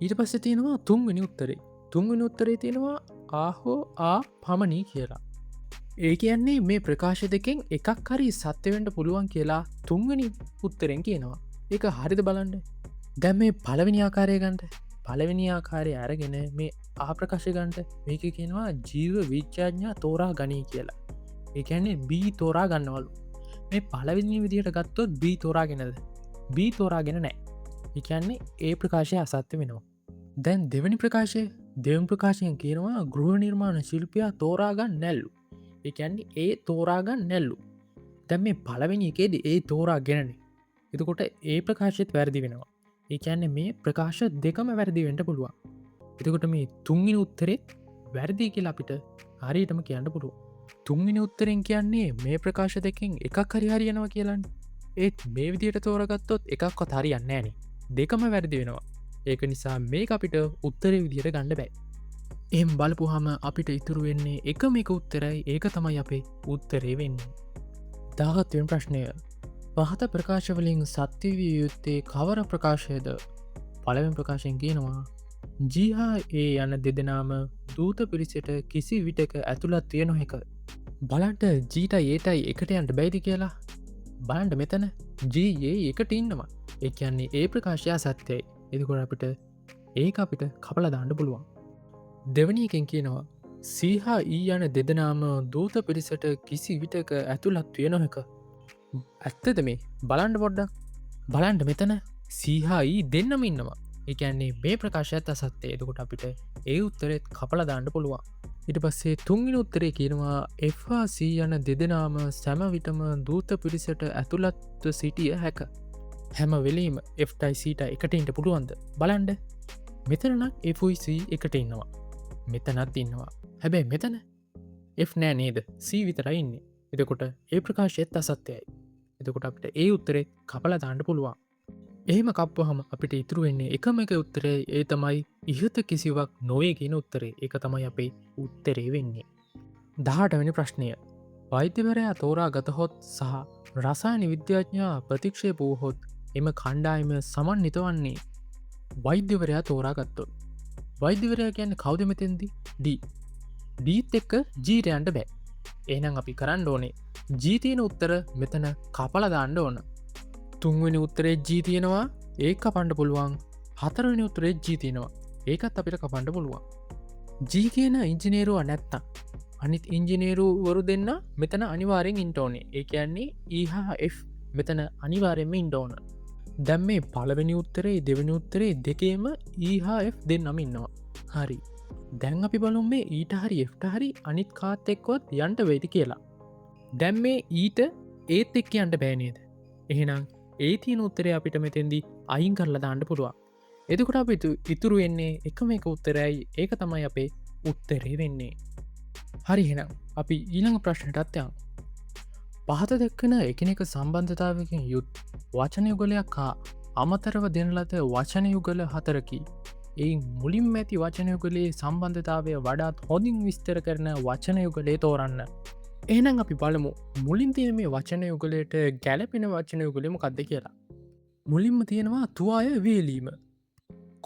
ඊට පස්සේ තියෙනවා තුන්වෙනි උත්තරේ. තුන්වෙනි උත්තරේ තියෙනවා ආ හෝ ආ පමණි කියලා. ඒ කියන්නේ මේ ප්‍රකාශ දෙකෙන් එකක් හරි සත්‍ය වෙන්න පුළුවන් කියලා තුන්වෙනි උත්තරෙන් කියනවා. ඒක හරිද බලන්න. දැන් මේ පළවෙනි ආකාරය ගන්නට. පළවෙනි ආකාරය අරගෙන මේ ආ ප්‍රකාශය ගන්නට මේකේ කියනවා ජීව විද්‍යාඥයා තෝරා ගනී කියලා. ඒ කියන්නේ B තෝරා ගන්නවලු. මේ පළවෙනි විදිහට ගත්තොත් B තෝරාගෙනද? B තෝරාගෙන නෑ. ඒ කියන්නේ ඒ ප්‍රකාශය අසත්‍ය වෙනවා. දැන් දෙවෙනි ප්‍රකාශය, දෙවෙනි ප්‍රකාශයෙන් කියනවා ගෘහ නිර්මාණ ශිල්පියා තෝරා ගන්න නැල්ලු. ඒ කියන්නේ ඒ තෝරා ගන්න නැල්ලු. දැන් මේ පළවෙනි එකේදී ඒ තෝරාගෙනනේ. එතකොට ඒ ප්‍රකාශයත් වැරදි වෙනවා. ඒ කියන්නේ මේ ප්‍රකාශ දෙකම වැරදි වෙන්න පුළුවන්. එතකොට මේ තුන්වෙනි උත්තරෙත් වැරදි කියලා අපිට හරියටම කියන්න පුළුවන්. තුන්වෙනි උත්තරෙන් කියන්නේ මේ ප්‍රකාශ දෙකෙන් එකක් හරි හරියනවා කියලානේ. ඒත් මේ විදිහට තෝරාගත්තොත් එකක්වත් හරියන්නේ නෑනේ. දෙකම වැරදි වෙනවා. ඒක නිසා මේක අපිට උත්තරේ විදිහට ගන්න බෑ. එහෙම බලපුවාම අපිට ඉතුරු වෙන්නේ එකම එක උත්තරයි. ඒක තමයි අපේ උත්තරේ වෙන්නේ. 17 වෙනි ප්‍රශ්නය. පහත ප්‍රකාශ වලින් සත්‍ය විය යුත්තේ කවර ප්‍රකාශයද? පළවෙනි ප්‍රකාශයෙන් කියනවා G හා A යන දෙදෙනාම දූත පිරිසට කිසි විටක ඇතුළත් විය නොහැක. බලන්න G ටයි A ටයි එකට යන්න බැයිද කියලා. බලන්න මෙතන G A එකට ඉන්නවා. ඒ කියන්නේ ඒ ප්‍රකාශය අසත්‍යයි. එතකොට අපිට ඒක අපිට කපලා දාන්න පුළුවන්. දෙවෙනි එකෙන් කියනවා C හා E යන දෙදෙනාම දූත පිරිසට කිසි විටක ඇතුළත් විය නොහැක. ඇත්තද මේ? බලන්න පොඩ්ඩක්. බලන්න මෙතන C හා E දෙන්නම ඉන්නවා. ඒ කියන්නේ මේ ප්‍රකාශයත් අසත්‍යයි. එතකොට අපිට ඒ උත්තරෙත් කපලා දාන්න පුළුවන්. ඊට පස්සේ තුන්වෙනි උත්තරේ කියනවා F හා C යන දෙදෙනාම සෑම විටම දූත පිරිසට ඇතුළත්ව සිටිය හැක. හැම වෙලෙම F ටයි C ටයි එකට ඉන්න පුළුවන්ද? බලන්න. මෙතන නම් F උයි C එකට ඉන්නවා. මෙතනත් ඉන්නවා. හැබැයි මෙතන F නෑ නේද? C විතරයි ඉන්නේ. එතකොට ඒ ප්‍රකාශයත් අසත්‍යයි. එතකොට අපිට ඒ උත්තරේ කපලා දාන්න පුළුවන්. එහෙම කප්පුවහම අපිට ඉතුරු වෙන්නේ එකම එක උත්තරේ, ඒ තමයි ඉහත කිසිවක් නොවේ කියන උත්තරේ. ඒක තමයි අපේ උත්තරේ වෙන්නේ. 18 වෙනි ප්‍රශ්නය. වෛද්‍යවරයා තෝරා ගතහොත් සහ රසායන විද්‍යාඥයා ප්‍රතික්ෂේප වූහොත් එම කණ්ඩායම සමන්විත වන්නේ වෛද්‍යවරයා තෝරා ගත්තොත්. වෛද්‍යවරයා කියන්නේ කවුද මෙතෙන්දී? D. Dත් එක්ක G ට යන්න බෑ. එහෙනම් අපි කරන්න ඕනේ G තියෙන උත්තර මෙතන කපලා දාන්න ඕන. තුන්වෙනි උත්තරේ G තියෙනවා, ඒක කපන්න පුළුවන්. හතරවෙනි උත්තරේ G තියෙනවා, ඒකත් අපිට කපන්න පුළුවන්. G කියන ඉංජිනේරුවා නැත්තම් අනිත් ඉංජිනේරුවරු දෙන්න මෙතන අනිවාර්යෙන් ඉන්න ඕනේ. ඒ කියන්නේ E හා F මෙතන අනිවාර්යෙන්ම ඉන්න ඕන. දැන් මේ පළවෙනි උත්තරේ දෙවෙනි උත්තරේ දෙකේම E හා F දෙන්නම ඉන්නවා. හරි. දැන් අපි බලමු මේ E ට හරි F ට හරි අනිත් කාත් එක්කවත් යන්න වෙයිද කියලා. දැන් මේ E ට ඒත් එක්ක යන්න බෑ නේද? එහෙනම් ඒ තියෙන උත්තරේ අපිට මෙතෙන්දී අයින් කරලා දාන්න පුළුවන්. එතකොට අපිට ඉතුරු වෙන්නේ එකම එක උත්තරයයි. ඒක තමයි අපේ උත්තරේ වෙන්නේ. හරි, එහෙනම් අපි ඊළඟ ප්‍රශ්නටත් යමු. පහත දක්වන එකිනෙක සම්බන්ධතාවයකින් යුත් වචන යුගලයක් හා අමතරව දෙන ලද වචන යුගල හතරකි. එයින් මුලින්ම ඇති වචන යුගලයේ සම්බන්ධතාවය වඩාත් හොඳින් විස්තර කරන වචන යුගලය තෝරන්න. එහෙනම් අපි බලමු මුලින් තියෙන මේ වචන යුගලයට ගැලපෙන වචන යුගලය මොකද්ද කියලා. මුලින්ම තියෙනවා තුවාය වේලීම.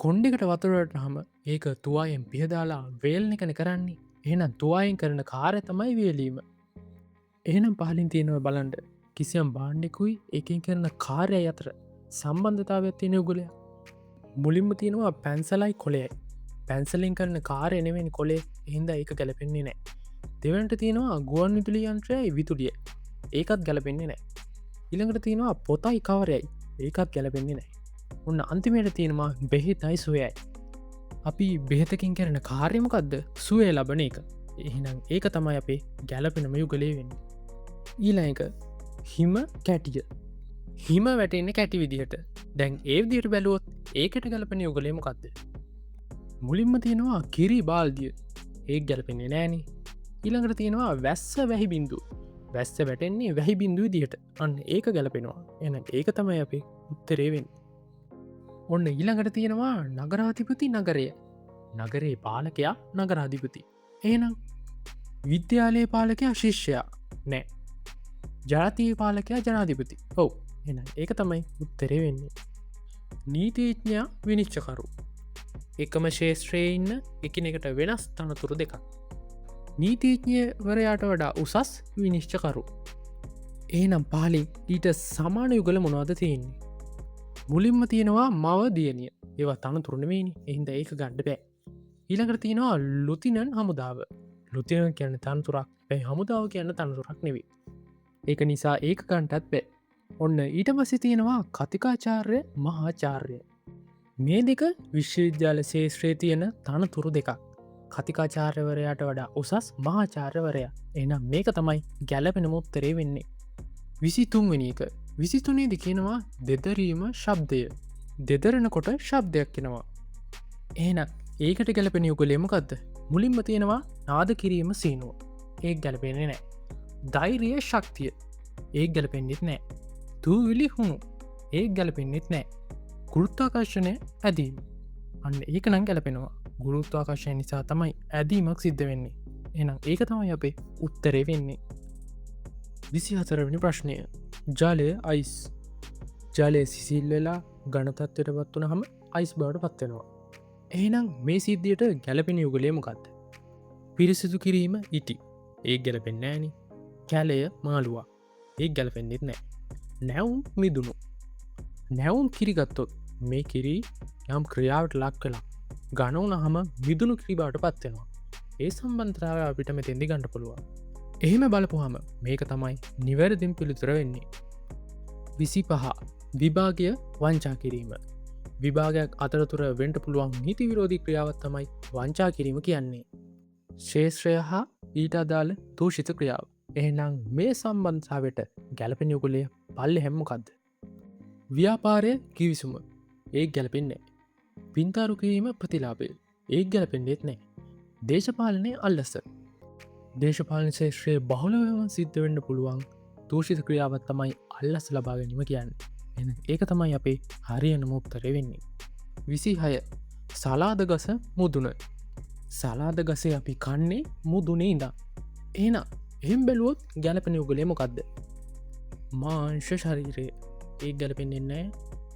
කොණ්ඩෙකට වතුර වැටුනහම ඒක තුවායෙන් පිහදාලා වේලන එකනේ කරන්නේ. එහෙනම් තුවායෙන් කරන කාර්යය තමයි වේලීම. එහෙනම් පහලින් තියෙනවා බලන්න කිසියම් භාණ්ඩයකුයි ඒකෙන් කරන කාර්යය අතර සම්බන්ධතාවයක් තියෙන යුගලයක්. මුලින්ම තියෙනවා පැන්සලයි කොළයයි. පැන්සලෙන් කරන කාර්යය නෙවෙයි කොළේ, එහෙනම් ඒක ගැලපෙන්නේ නෑ. දෙවනට තියෙනවා ගුවන් විදුලි යන්ත්‍රයයි විදුලියයි. ඒකත් ගැලපෙන්නේ නෑ. ඊළඟට තියෙනවා පොතයි කවරයයි. ඒකත් ගැලපෙන්නේ නෑ. ඔන්න අන්තිමයට තියෙනවා බෙහෙතයි සුවයයි. අපි බෙහෙතකින් කරන කාර්යය මොකද්ද? සුවය ලබන එක. එහෙනම් ඒක තමයි අපේ ගැලපෙනම යුගලේ වෙන්නේ. ඊළඟ එක හිම කැටිය. හිම වැටෙන්නේ කැටි විදිහට. දැන් ඒ විදිහට බැලුවොත් ඒකට ගැලපෙන යුගලේ මොකද්ද? මුලින්ම තියෙනවා කිරි බාල්දිය. ඒක ගැලපෙන්නේ නෑනේ. ඊළඟට තියෙනවා වැස්ස වැහි බින්දු. වැස්ස වැටෙන්නේ වැහි බිඳු විදිහට. අන්න ඒක ගැලපෙනවා. එහෙනම් ඒක තමයි අපේ උත්තරේ වෙන්නේ. ඔන්න ඊළඟට තියෙනවා නගරාධිපති නගරය. නගරේ පාලකයා නගරාධිපති. එහෙනම් විද්‍යාලයේ පාලකයා ශිෂ්‍යයා නෑ. ජාතියේ පාලකයා ජනාධිපති. ඔව්. එහෙනම් ඒක තමයි උත්තරේ වෙන්නේ. නීතිඥයා විනිශ්චයකරු. එකම ක්ෂේත්‍රයේ ඉන්න එකිනෙකට වෙනස් තනතුරු දෙකක්. නීතිඥවරයාට වඩා උසස් විනිශ්චයකරු. එහෙනම් පහලින් ඊට සමාන යුගල මොනවද තියෙන්නේ? මුලින්ම තියෙනවා මව දියණිය. ඒවා තනතුරු නෙවෙයිනේ. ඒ හින්දා ඒක ගන්න බෑ. ඊළඟට තියෙනවා ලුතිනන් හමුදාව. ලුතිනන් කියන්නේ තනතුරක්. හැබැයි හමුදාව කියන්නේ තනතුරක් නෙවෙයි. ඒක නිසා ඒක ගන්නටත් බෑ. ඔන්න ඊට පස්සේ තියෙනවා කතිකාචාර්ය මහාචාර්ය. මේ දෙක විශ්වවිද්‍යාල ක්ෂේත්‍රයේ තියෙන තනතුරු දෙකක්. කතිකාචාර්යවරයාට වඩා උසස් මහාචාර්යවරයා. එහෙනම් මේක තමයි ගැලපෙනම උත්තරේ වෙන්නේ. 23 වෙනි එක. 23 දී කියනවා දෙදරීම ශබ්දය. දෙදරනකොට ශබ්දයක් එනවා. එහෙනම් ඒකට ගැලපෙන යුගලය මොකද්ද? මුලින්ම තියෙනවා නාද කිරීම සීනුව. ඒක ගැලපෙන්නේ නෑ. ධෛර්යය ශක්තිය. ඒක ගැලපෙන්නෙත් නෑ. දූවිලි හුණු. ඒක ගැලපෙන්නෙත් නෑ. ගුරුත්වාකර්ෂණය ඇදීම. අන්න ඒක නම් ගැලපෙනවා. ගුරුත්වාකර්ෂණය නිසා තමයි ඇදීමක් සිද්ධ වෙන්නේ. එහෙනම් ඒක තමයි අපේ උත්තරේ වෙන්නේ. 24 වෙනි ප්‍රශ්නය. ජලය අයිස්. ජලය සිසිල් වෙලා ඝන තත්ත්වයට පත් වුනහම අයිස් බවට පත් වෙනවා. එහෙනම් මේ සිද්ධියට ගැලපෙන යුගලය මොකද්ද? පිරිසිදු කිරීම ඉටි. ඒක ගැලපෙන්නේ නෑනේ. කැලය මාළුවා. ඒක ගැලපෙන්නෙත් නෑ. නැවුම් මිදුණු. නැවුම් කිරි ගත්තොත් මේ කිරි යම් ක්‍රියාවට ලක් වෙලා ඝන වුණාම මිදුණු කිරි බවට පත් වෙනවා. ඒ සම්බන්ධතාවය අපිට මෙතෙන්දි ගන්න පුළුවන්. එහෙම බලපුවාම මේක තමයි නිවැරදිම පිළිතුර වෙන්නේ. 25 විභාගය වංචා කිරීම. විභාගයක් අතරතුර වෙන්න පුළුවන් නීති විරෝධී ක්‍රියාවක් තමයි වංචා කිරීම කියන්නේ. ක්ෂේත්‍රය හා ඊට අදාළ දූෂිත ක්‍රියාව. එහෙනම් මේ සම්බන්ධතාවයට ගැලපෙන යුගලය පල්ලෙහෙම මොකද්ද? ව්‍යාපාරය කිවිසුම. ඒක ගැලපෙන්නේ නෑ. පින්තාරු කිරීම ප්‍රතිලාභය. ඒක ගැලපෙන්නේත් නෑ. දේශපාලනය අල්ලස. දේශපාලන ක්ෂේත්‍රයේ බහුලවම සිද්ධ වෙන්න පුළුවන් දූෂිත ක්‍රියාවක් තමයි අල්ලස් ලබා ගැනීම කියන්නේ. එහෙනම් ඒක තමයි අපේ හරියනම උත්තරේ වෙන්නේ. 26 සලාද ගස මුදුන. සලාද ගසේ අපි කන්නේ මුදුනේ ඉඳන්. එහෙනම් එහෙම බැලුවොත් ගැලපෙන යුගලය මොකද්ද? මාංශ ශරීරය. ඒක ගැලපෙන්නේ නෑ.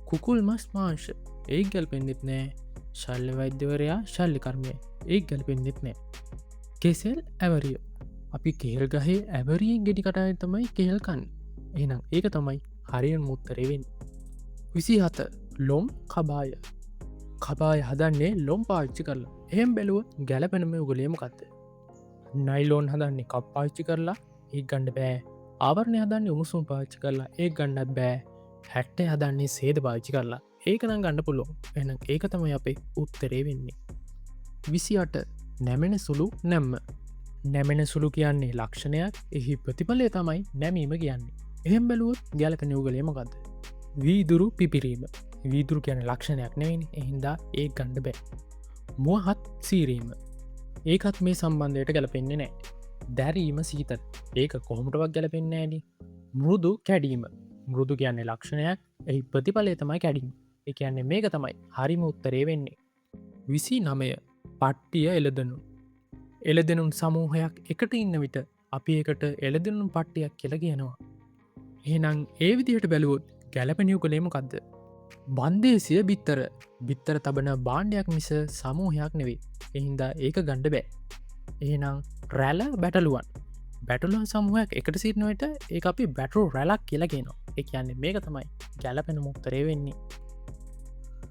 කුකුල් මස් මාංශ. ඒක ගැලපෙන්නෙත් නෑ. ශල්‍ය වෛද්‍යවරයා ශල්‍ය කර්මය. ඒක ගැලපෙන්නෙත් නෑ. කෙසෙල් ඇවරිය. අපි කෙහෙල් ගහේ ඇවරියෙන් ගෙඩි කටාය තමයි කෙහෙල් කන්නේ. එහෙනම් ඒක තමයි හරියම උත්තරේ වෙන්නේ. 27 ලොම් කබාය. කබාය හදන්නේ ලොම් පාවිච්චි කරලා. එහෙම බැලුවොත් ගැලපෙනම යුගලය මොකද්ද? නයිලෝන් හදන්නේ කප් පාවිච්චි කරලා. ඒක ගන්න බෑ. ආවරණය හදන්නේ උණුසුම පාවිච්චි කරලා. ඒක ගන්නත් බෑ. හැට්ටේ හදන්නේ සේද පාවිච්චි කරලා. ඒක නම් ගන්න පුළුවන්. එහෙනම් ඒක තමයි අපේ උත්තරේ වෙන්නේ. 28 නැමෙන සුළු නැම්ම. නැමෙන සුළු කියන්නේ ලක්ෂණයක්. එහි ප්‍රතිඵලය තමයි නැමීම කියන්නේ. එහෙම බැලුවොත් ගැලපෙන යුගලය මොකද්ද? වීදුරු පිපිරීම. වීදුරු කියන්නේ ලක්ෂණයක් නෙවෙයිනේ. ඒ හින්දා ඒක ගන්න බෑ. මුවහත් සීරීම. ඒකත් මේ සම්බන්ධයට ගැලපෙන්නේ නෑ. දැරීම සීතල. ඒක කොහොමටවත් ගැලපෙන්නේ නෑනේ. මෘදු කැඩීම. මෘදු කියන්නේ ලක්ෂණයක්. එහි ප්‍රතිඵලය තමයි කැඩීම. ඒ කියන්නේ මේක තමයි හරිම උත්තරේ වෙන්නේ. 29 පට්ටිය එළදෙනු. එළදෙනුන් සමූහයක් එකට ඉන්න විට අපි ඒකට එළදෙනුන් පට්ටියක් කියලා කියනවා. එහෙනම් ඒ විදිහට බැලුවොත් ගැලපෙන යුගලය මොකද්ද? බන්දේසිය බිත්තර. බිත්තර තබන භාණ්ඩයක් මිස සමූහයක් නෙවෙයි. ඒ හින්දා ඒක ගන්න බෑ. එහෙනම් රැළ බැටළුවන්. බැටළුවන් සමූහයක් එකට සිටින විට ඒක අපි බැටළු රැළක් කියලා කියනවා. ඒ කියන්නේ මේක තමයි ගැලපෙන උත්තරේ වෙන්නේ.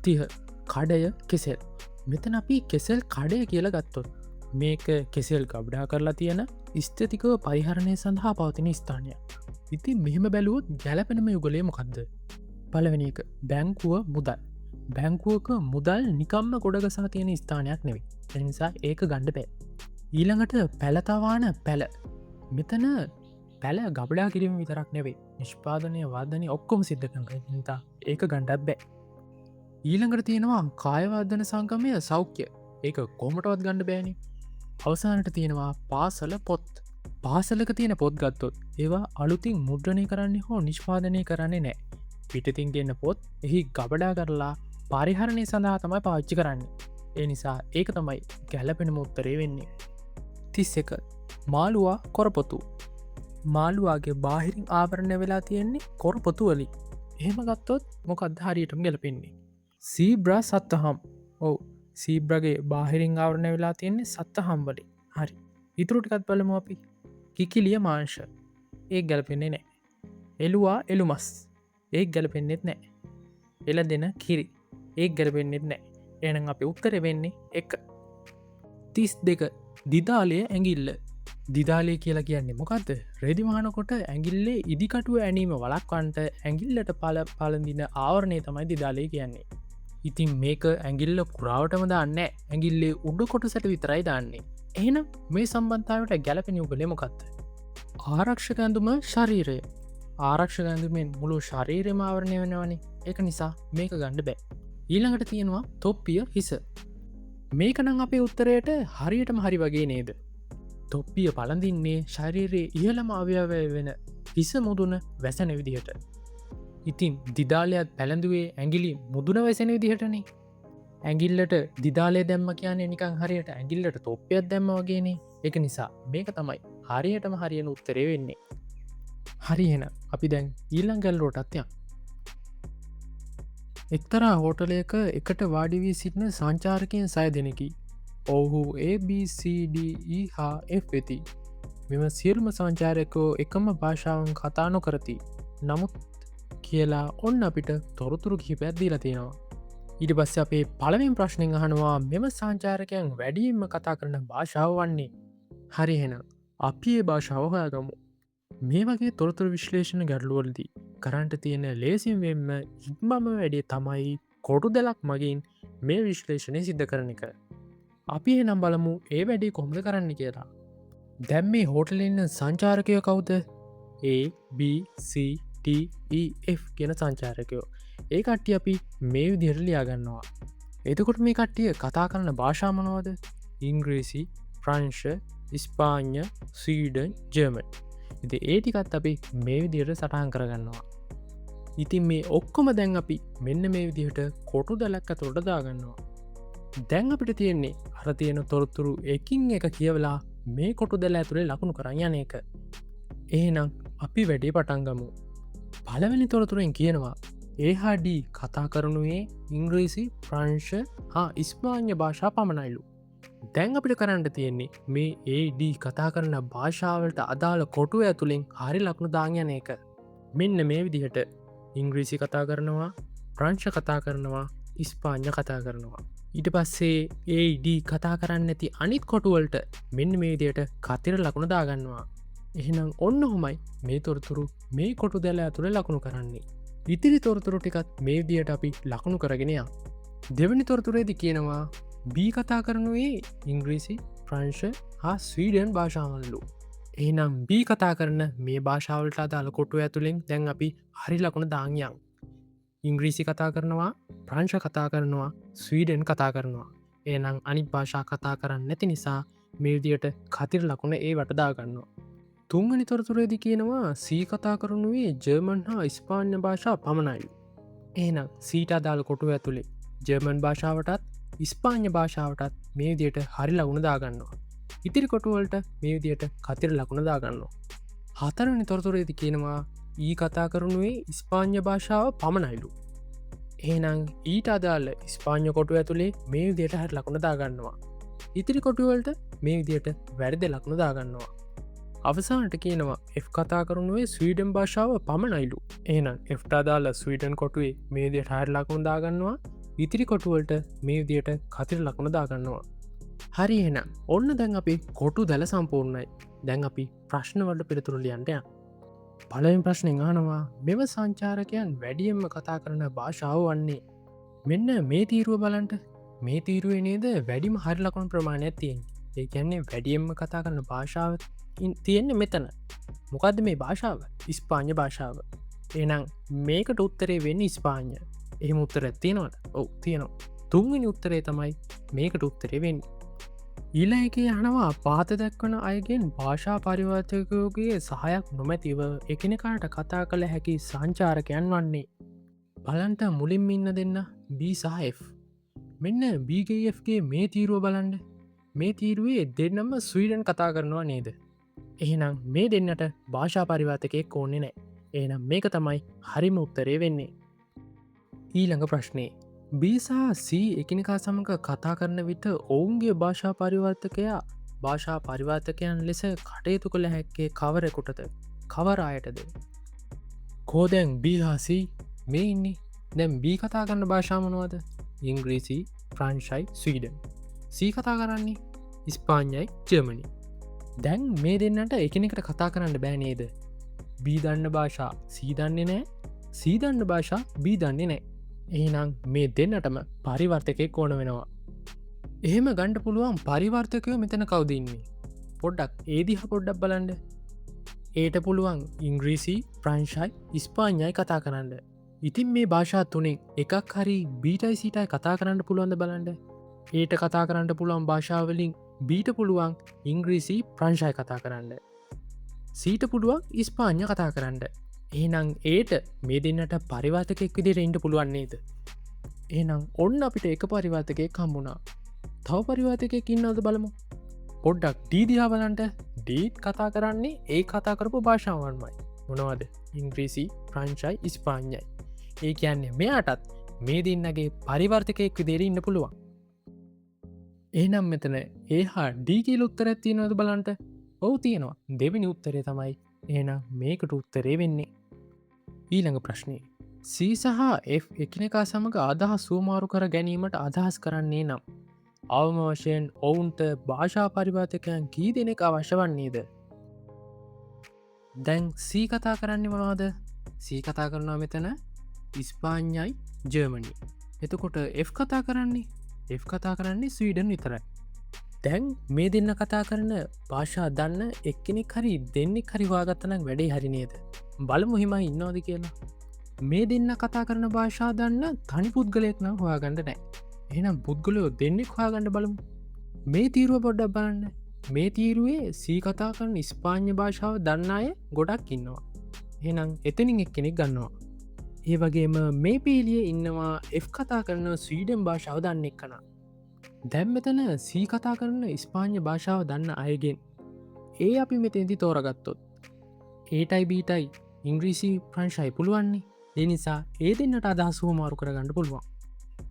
30 කඩය කෙසෙල්. මෙතන අපි කෙසෙල් කඩය කියලා ගත්තොත් මේක කෙසෙල් ගබඩා කරලා තියෙන ස්ථිතිකව පරිහරණය සඳහා පවතින ස්ථානයක්. ඉතින් මෙහෙම බැලුවොත් ගැලපෙනම යුගලය මොකද්ද? පළවෙනි එක බැංකුව මුදල්. බැංකුවක මුදල් නිකම්ම ගොඩගසා තියෙන ස්ථානයක් නෙවෙයි. ඒ නිසා ඒක ගන්න බෑ. ඊළඟට පැලතවාන පැල. මෙතන පැල ගබඩා කිරීම විතරක් නෙවෙයි, නිෂ්පාදනය වර්ධනය ඔක්කොම සිද්ධ කරනවා. ඒ නිසා ඒක ගන්නත් බෑ. ඊළඟට තියෙනවා කායවර්ධන සංගමය සෞඛ්‍ය. ඒක කොහොමටවත් ගන්න බෑනේ. අවසානට තියෙනවා පාසල පොත්. පාසලක තියෙන පොත් ගත්තොත් ඒවා අලුතින් මුද්‍රණය කරන්නේ හෝ නිෂ්පාදනය කරන්නේ නෑ. පිටතින් ගෙන්න පොත් එහි ගබඩා කරලා පරිහරණය සඳහා තමයි පාවිච්චි කරන්නේ. ඒ නිසා ඒක තමයි ගැලපෙනම උත්තරේ වෙන්නේ. 31. මාළුවා කොරපොතු. මාළුවාගේ බාහිරින් ආවරණය වෙලා තියෙන්නේ කොරපොතු වලින්. එහෙම ගත්තොත් මොකක්ද හරියටම ගැලපෙන්නේ? සීබ්‍රා සත්තහම්. ඔව්, සීබ්‍රගේ බාහිරින් ආවරණය වෙලා තියෙන්නේ සත්තහම් වලින්. හරි. ඉතුරු ටිකත් බලමු අපි. කිකිලිය මාංශ. ඒක ගැලපෙන්නේ නෑ. එළුවා එළුමස්. ඒක ගැලපෙන්නෙත් නෑ. එළදෙන කිරි. ඒක ගැලපෙන්නෙත් නෑ. එහෙනම් අපේ උත්තරේ වෙන්නේ 1. 32. දිදාලය ඇඟිල්ල. දිදාලය කියලා කියන්නේ මොකද්ද? රෙදි මහනකොට ඇඟිල්ලේ ඉදිකටුව ඇනීම වළක්වන්නට ඇඟිල්ලට පළඳින ආවරණය තමයි දිදාලය කියන්නේ. ඉතින් මේක ඇඟිල්ල පුරාවටම දාන්නේ නෑ. ඇඟිල්ලේ උඩ කොටසට විතරයි දාන්නේ. එහෙනම් මේ සම්බන්ධතාවයට ගැලපෙන යුගලය මොකද්ද? ආරක්ෂක ඇඳුම ශරීරය. ආරක්ෂක ඇඳුමෙන් මුළු ශරීරයම ආවරණය වෙනවනේ. ඒක නිසා මේක ගන්න බෑ. ඊළඟට තියෙනවා තොප්පිය හිස. මේක නම් අපේ උත්තරයට හරියටම හරි වගේ නේද? තොප්පිය පළඳින්නේ ශරීරයේ ඉහළම අවයවය වෙන හිස මුදුන වැසෙන විදිහට. ඉතින් දිදාලයත් පැළඳුවේ ඇඟිලි මුදුන වැසෙන විදිහටනේ. ඇඟිල්ලට දිදාලය දැම්ම කියන්නේ නිකන් හරියට ඇඟිල්ලට තොප්පියක් දැම්ම වගේනේ. ඒක නිසා මේක තමයි හරියටම හරියන උත්තරේ වෙන්නේ. හරි, එහෙනම් අපි දැන් ඊළඟ ගැලුවටත් යමු. එක්තරා හෝටලයක එකට වාඩි වී සිටින සංචාරකයන් 6 දෙනෙකි. ඔවුහු A, B, C, D, E හා F වෙති. මෙම සියලුම සංචාරකයෝ එකම භාෂාවන් කතා නොකරති. නමුත් කියලා ඔන්න අපිට තොරතුරු කිහිපයක් දීලා තියෙනවා. ඊට පස්සේ අපේ පළවෙනි ප්‍රශ්නෙන් අහනවා මෙම සංචාරකයන් වැඩියෙන්ම කතා කරන භාෂාව වන්නේ. හරි, එහෙනම් අපි ඒ භාෂාව හොයාගමු. මේ වගේ තොරතුරු විශ්ලේෂණ ගැටලුවලදී කරන්ට තියෙන ලේසිම වෙන්න ඉක්මම වැඩේ තමයි කොටු දෙලක් මගින් මේ විශ්ලේෂණය සිද්ධ කරන එක. අපි එහෙනම් බලමු ඒ වැඩේ කොහොමද කරන්න කියලා. දැන් මේ හෝටලේ ඉන්න සංචාරකයෝ කවුද? A, B, C, D, E, F කියන සංචාරකයෝ. ඒ කට්ටිය අපි මේ විදිහට ලියා ගන්නවා. එතකොට මේ කට්ටිය කතා කරන භාෂා මොනවද? ඉංග්‍රීසි, ප්‍රංශ, ඉස්පාඤ්ඤ, ස්වීඩන්, ජර්මන්. ඉතින් ඒ ටිකත් අපි මේ විදිහට සටහන් කරගන්නවා. ඉතින් මේ ඔක්කොම දැන් අපි මෙන්න මේ විදිහට කොටු දැලක් ඇතුළට දාගන්නවා. දැන් අපිට තියෙන්නේ අර තියෙන තොරතුරු එකින් එක කියවලා මේ කොටු දැල ඇතුලේ ලකුණු කරන් යන එක. එහෙනම් අපි වැඩේ පටන් ගමු. පළවෙනි තොරතුරෙන් කියනවා A හා D කතා කරනුයේ ඉංග්‍රීසි, ප්‍රංශ හා ඉස්පාඤ්ඤ භාෂා පමණයිලු. දැන් අපිට කරන්න තියෙන්නේ මේ A, D කතා කරන භාෂාවලට අදාළ කොටුව ඇතුලෙන් හරි ලකුණු දාන් යන එක. මෙන්න මේ විදිහට ඉංග්‍රීසි කතා කරනවා, ප්‍රංශ කතා කරනවා, ඉස්පාඤ්ඤ කතා කරනවා. ඊට පස්සේ A, D කතා කරන්නේ නැති අනිත් කොටුවලට මෙන්න මේ විදිහට කතිර ලකුණු දාගන්නවා. එහෙනම් ඔන්න ඔහොමයි මේ තොරතුරු මේ කොටු දැල ඇතුලේ ලකුණු කරන්නේ. ඉතිරි තොරතුරු ටිකත් මේ විදිහට අපි ලකුණු කරගෙන යමු. දෙවෙනි තොරතුරේදී කියනවා B කතා කරනුයේ ඉංග්‍රීසි, ප්‍රංශ හා ස්වීඩන් භාෂාවන්ලු. එහෙනම් B කතා කරන මේ භාෂාවලට අදාළ කොටුව ඇතුලෙන් දැන් අපි හරි ලකුණ දාන් යමු. ඉංග්‍රීසි කතා කරනවා, ප්‍රංශ කතා කරනවා, ස්වීඩන් කතා කරනවා. එහෙනම් අනිත් භාෂා කතා කරන්නේ නැති නිසා මේ විදිහට කතිර ලකුණ ඒ වට දාගන්නවා. තුන්වෙනි තොරතුරේදී කියනවා C කතා කරනුයේ ජර්මන් හා ඉස්පාඤ්ඤ භාෂා පමණයිලු. එහෙනම් C ට අදාළ කොටුව ඇතුලේ ජර්මන් භාෂාවටත් ඉස්පාඤ්ඤ භාෂාවටත් මේ විදිහට හරි ලකුණ දාගන්නවා. ඉතිරි කොටුවලට මේ විදිහට කතිර ලකුණ දාගන්නවා. හතරවෙනි තොරතුරේදී කියනවා E කතා කරනුයේ ඉස්පාඤ්ඤ භාෂාව පමණයිලු. එහෙනම් ඊට අදාළ ඉස්පාඤ්ඤ කොටුව ඇතුලේ මේ විදිහට හරි ලකුණ දාගන්නවා. ඉතිරි කොටුවලට මේ විදිහට වැරදි ලකුණු දාගන්නවා. අවසානට කියනවා F කතා කරනුවේ ස්වීඩන් භාෂාව පමණයිලු. එහෙනම් F ට අදාළ ස්වීඩන් කොටුවේ මේ විදිහට හරි ලකුණු දාගන්නවා. ඉතිරි කොටුවලට මේ විදිහට කතිර ලකුණු දාගන්නවා. හරි, එහෙනම් ඔන්න දැන් අපි කොටු දැල සම්පූර්ණයි. දැන් අපි ප්‍රශ්න වලට පිළිතුරු ලියන්න යමු. පළවෙනි ප්‍රශ්නෙන් අහනවා මෙම සංචාරකයන් වැඩියෙන්ම කතා කරන භාෂාව වන්නේ. මෙන්න මේ තීරුව බලන්න. මේ තීරුවේ නේද වැඩිම හරි ලකුණු ප්‍රමාණයක් තියෙන්නේ. ඒ කියන්නේ වැඩියෙන්ම කතා කරන භාෂාව තියෙන්නේ මෙතන. මොකද්ද මේ භාෂාව? ඉස්පාඤ්ඤ භාෂාව. එහෙනම් මේකට උත්තරේ වෙන්නේ ඉස්පාඤ්ඤ. එහෙම උත්තරයක් තියෙනවද? ඔව් තියෙනවා. තුන්වෙනි උත්තරේ තමයි මේකට උත්තරේ වෙන්නේ. ඊළඟ එකේ අහනවා පහත දක්වන අයගෙන් භාෂා පරිවර්තකයෝගේ සහයක් නොමැතිව එකිනෙකාට කතා කළ හැකි සංචාරකයන් වන්නේ. බලන්ට මුලින්ම ඉන්න දෙන්න B සහ F. මෙන්න B ගේ F ගේ මේ තීරුව බලන්න. මේ තීරුවේ දෙන්නම ස්වීඩන් කතා කරනවා නේද? එහෙනම් මේ දෙන්නට භාෂා පරිවර්තකයෙක් ඕනේ නෑ. එහෙනම් මේක තමයි හරිම උත්තරේ වෙන්නේ. ඊළඟ ප්‍රශ්නේ B සහ C එකිනෙකා සමග කතා කරන විට ඔවුන්ගේ භාෂා පරිවර්තකයා භාෂා පරිවර්තකයන් ලෙස කටයුතු කළ හැක්කේ කවරෙකුටද? කවර අයටද? කෝ දැන් B හා C මේ ඉන්නේ. දැන් B කතා කරන භාෂා මොනවද? ඉංග්‍රීසි, ප්‍රංශයි, ස්වීඩන්. C කතා කරන්නේ ඉස්පාඤ්ඤයි, ජර්මනි. දැන් මේ දෙන්නට එකිනෙකට කතා කරන්න බෑ නේද? B දන්න භාෂා C දන්නේ නෑ, C දන්න භාෂා B දන්නේ නෑ. එහෙනම් මේ දෙන්නටම පරිවර්තකයෙක් ඕන වෙනවා. එහෙම ගන්න පුළුවන් පරිවර්තකයෝ මෙතන කවුද ඉන්නේ? පොඩ්ඩක් ඒ දිහා පොඩ්ඩක් බලන්න. ඒට පුළුවන් ඉංග්‍රීසි, ප්‍රංශයි, ඉස්පාඤ්ඤයි කතා කරන්න. ඉතින් මේ භාෂා තුනෙන් එකක් හරි බීටයි සීටයි කතා කරන්න පුළුවන්ද බලන්න. ඒට කතා කරන්න පුළුවන් භාෂාවලින් බීට පුළුවන් ඉංග්‍රීසි, ප්‍රංශයි කතා කරන්න. සීට පුළුවන් ඉස්පාඤ්ඤ කතා කරන්න. එහෙනම් ඒට මේ දෙන්නට පරිවර්තකයෙක් විදිහට ඉන්න පුළුවන් නේද? එහෙනම් ඔන්න අපිට එක පරිවර්තකයෙක් හම්බුණා. තව පරිවර්තකයෙක් ඉන්නවද බලමු. පොඩ්ඩක් ඩී දිහා බලන්න. ඩීත් කතා කරන්නේ ඒ කතා කරපු භාෂාවන්මයි. මොනවද? ඉංග්‍රීසි, ප්‍රංශයි, ඉස්පාඤ්ඤයි. ඒ කියන්නේ මෙයාටත් මේ දෙන්නගේ පරිවර්තකයෙක් විදිහට ඉන්න පුළුවන්. එහෙනම් මෙතන ඒ හා ඩී කියලා උත්තරයක් තියෙනවද බලන්න. ඔව් තියෙනවා. දෙවෙනි උත්තරේ තමයි එහෙනම් මේකට උත්තරේ වෙන්නේ. ඊළඟ ප්‍රශ්නේ C සහ F එකිනෙකා සමග අදහස් හුවමාරු කර ගැනීමට අදහස් කරන්නේ නම් අවම වශයෙන් ඔවුන්ට භාෂා පරිවර්තකයන් කී දෙනෙක් අවශ්‍ය වන්නේද? දැන් C කතා කරන්නේ මොනවද? C කතා කරනවා මෙතන ඉස්පාඤ්ඤයි, ජර්මනි. එතකොට F කතා කරන්නේ? F කතා කරන්නේ ස්වීඩන් විතරයි. දැන් මේ දෙන්න කතා කරන භාෂා දන්න එක්කෙනෙක් හරි දෙන්නෙක් හරි හොයාගත්තා නම් වැඩේ හරි නේද? බලමු හිමයි ඉන්නවද කියලා. මේ දෙන්න කතා කරන භාෂා දන්න තනි පුද්ගලයෙක් නම් හොයාගන්න නෑ. එහෙනම් පුද්ගලයෝ දෙන්නෙක් හොයාගන්න බලමු. මේ තීරුව පොඩ්ඩක් බලන්න. මේ තීරුවේ C කතා කරන ඉස්පාඤ්ඤ භාෂාව දන්න අය ගොඩක් ඉන්නවා. එහෙනම් එතනින් එක්කෙනෙක් ගන්නවා. ඒ වගේම මේ පීලියේ ඉන්නවා F කතා කරන ස්වීඩන් භාෂාව දන්න එක්කනා. දැන් මෙතන C කතා කරන ඉස්පාඤ්ඤ භාෂාව දන්න අයගෙන් ඒ අපි මෙතෙන්දි තෝරගත්තොත් ඒටයි බීටයි ඉංග්‍රීසි ප්‍රංශයි පුළුවන්නේ. ඒ නිසා ඒ දෙන්නට අදහස් හුවමාරු කරගන්න පුළුවන්.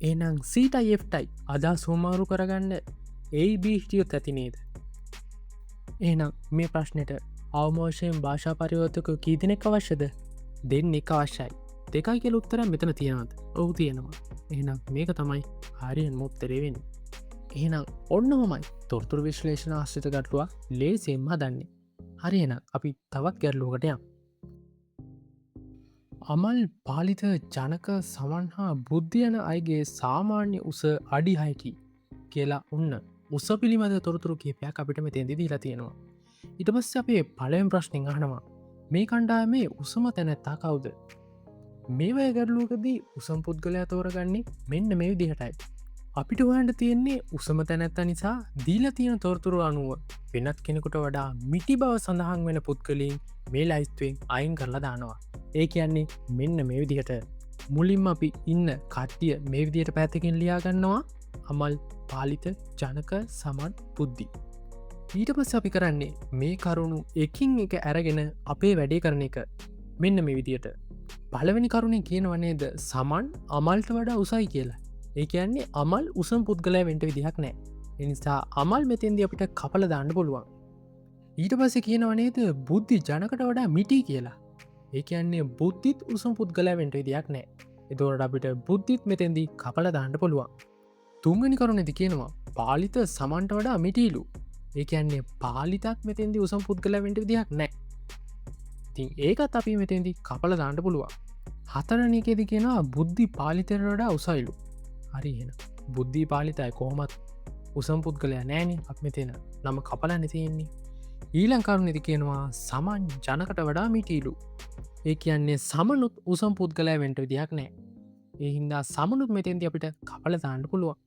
එහෙනම් සීටයි එෆ්ටයි අදහස් හුවමාරු කරගන්න ඒ බී හිටියොත් ඇති නේද? එහෙනම් මේ ප්‍රශ්නෙට අවම වශයෙන් භාෂා පරිවර්තකයෝ කී දෙනෙක් අවශ්‍යද? දෙන්නෙක් අවශ්‍යයි. දෙකයි කියලා උත්තරයක් මෙතන තියෙනවද? ඔව් තියෙනවා. එහෙනම් මේක තමයි හරියටම උත්තරේ වෙන්නේ. එහෙනම් ඔන්න ඔහොමයි තොරතුරු විශ්ලේෂණ ආශ්‍රිත ගැටලුවක් ලේසියෙන්ම හදන්නේ. හරි එහෙනම් අපි තවත් ගැටලුවකට යමු. අමල් පාලිත ජනක සමන් හා බුද්ධ යන අයගේ සාමාන්‍ය උස අඩි හයකි කියලා ඔන්න උස පිළිබඳ තොරතුරු කිහිපයක් අපිට මෙතෙන්දි දීලා තියෙනවා. ඊට පස්සේ අපේ පළවෙනි ප්‍රශ්نين අහනවා මේ කණ්ඩායමේ උසම තැනැත්තා කවුද? මේ වගේ ගැටලුවකදී උසම පුද්ගලයා තෝරගන්නේ මෙන්න මේ විදිහටයි. අපිට හොයන්න තියෙන්නේ උසම තැනැත්තා නිසා දීලා තියෙන තොරතුරු අනුව වෙනත් කෙනෙකුට වඩා මිටි බව සඳහන් වෙන පුද්ගලයන් මේ ලයිස්තුවෙන් අයින් කරලා දානවා. ඒ කියන්නේ මෙන්න මේ විදිහට. මුලින්ම අපි ඉන්න කට්ටිය මේ විදිහට පැත්තකින් ලියා ගන්නවා. අමල්, පාලිත, ජනක, සමන්, බුද්ධි. ඊට පස්සේ අපි කරන්නේ මේ කරුණු එකින් එක අරගෙන අපේ වැඩේ කරන එක. මෙන්න මේ විදිහට. පළවෙනි කරුණේ කියනවා නේද සමන් අමල්ට වඩා උසයි කියලා. ඒ කියන්නේ අමල් උසම පුද්ගලයා වෙන්න විදිහක් නෑ. ඒ නිසා අමල් මෙතෙන්දී අපිට කපලා දාන්න පුළුවන්. ඊට පස්සේ කියනවා නේද බුද්ධි ජනකට වඩා මිටි කියලා. ඒ කියන්නේ බුද්ධිත් උසම පුද්ගලයා වෙන්න විදිහක් නෑ. එතකොට අපිට බුද්ධිත් මෙතෙන්දී කපලා දාන්න පුළුවන්. තුන්වෙනි කරුණේදී කියනවා පාලිත සමන්ට වඩා මිටිලු. ඒ කියන්නේ පාලිතත් මෙතෙන්දී උසම පුද්ගලයා වෙන්න විදිහක් නෑ. ඉතින් ඒකත් අපි මෙතෙන්දී කපලා දාන්න පුළුවන්. හතරවෙනි එකේදී කියනවා බුද්ධි පාලිතයට වඩා උසයිලු. හරි එහෙනම් බුද්ධි පාලිතයි කොහොමත් උසම පුද්ගලයා නෑනේ. අපි මෙතන නම කපලානේ තියෙන්නේ. ඊළඟ කරුණේදී කියනවා සමන් ජනකට වඩා මිටිලු. ඒ කියන්නේ සමනුත් උසම පුද්ගලයා වෙන්න විදිහක් නෑ. ඒ හින්දා සමනුත් මෙතෙන්දී අපිට කපලා දාන්න පුළුවන්.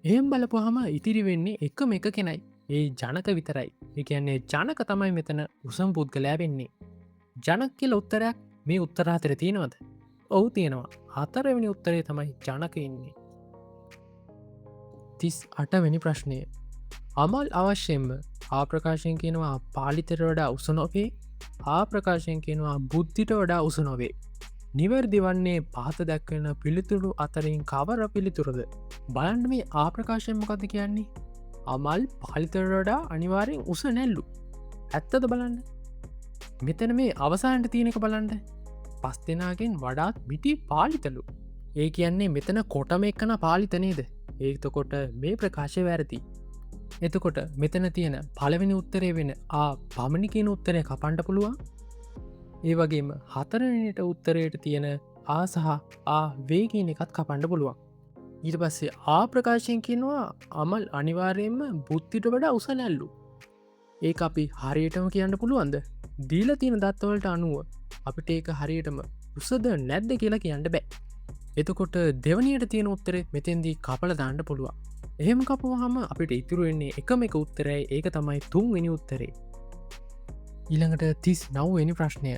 එහෙම බලපුවාම ඉතිරි වෙන්නේ එකම එක කෙනයි. ඒ ජනක විතරයි. ඒ කියන්නේ ජනක තමයි මෙතන උසම පුද්ගලයා වෙන්නේ. ජනක කියලා උත්තරයක් මේ උත්තර හතරේ තියෙනවද? ඔව් තියෙනවා. හතරවෙනි උත්තරේ තමයි ජනක ඉන්නේ. 38 වෙනි ප්‍රශ්නය. අමල් අවශ්‍යයෙන්ම ආ ප්‍රකාශයෙන් කියනවා පාලිතට වඩා උස නොවේ, ආ ප්‍රකාශයෙන් කියනවා බුද්ධිට වඩා උස නොවේ. නිවැරදි වන්නේ පහත දැක්වෙන පිළිතුරු අතරින් කවර පිළිතුරද? බලන්න මේ ආ ප්‍රකාශයෙන් මොකද්ද කියන්නේ? අමල් පාලිතට වඩා අනිවාර්යෙන් උස නැල්ලු. ඇත්තද බලන්න. මෙතන මේ අවසානට තියෙන එක බලන්න. 5 දෙනාගෙන් වඩාත් මිටි පාලිතලු. ඒ කියන්නේ මෙතන කොටම එක්කන පාලිත නේද? එතකොට මේ ප්‍රකාශය වැරදි. එතකොට මෙතන තියෙන පළවෙනි උත්තරේ වෙන ආ පමණි කියන උත්තරය කපන්න පුළුවන්. ඒ වගේම හතරවෙනිට උත්තරයට තියෙන ආ සහ ආ වේ කියන එකත් කපන්න පුළුවන්. ඊට පස්සේ ආ ප්‍රකාශයෙන් කියනවා අමල් අනිවාර්යයෙන්ම බුද්ධිට වඩා උස නැල්ලු. ඒක අපි හරියටම කියන්න පුළුවන්ද? දීලා තියෙන දත්තවලට අනුව අපිට ඒක හරියටම උසද නැද්ද කියලා කියන්න බෑ. එතකොට දෙවනියට තියෙන උත්තරේ මෙතෙන්දී කපලා දාන්න පුළුවන්. එහෙම කපුවහම අපිට ඉතුරු වෙන්නේ එකම එක උත්තරයයි, ඒක තමයි තුන්වෙනි උත්තරේ. ඊළඟට 39 වෙනි ප්‍රශ්නය.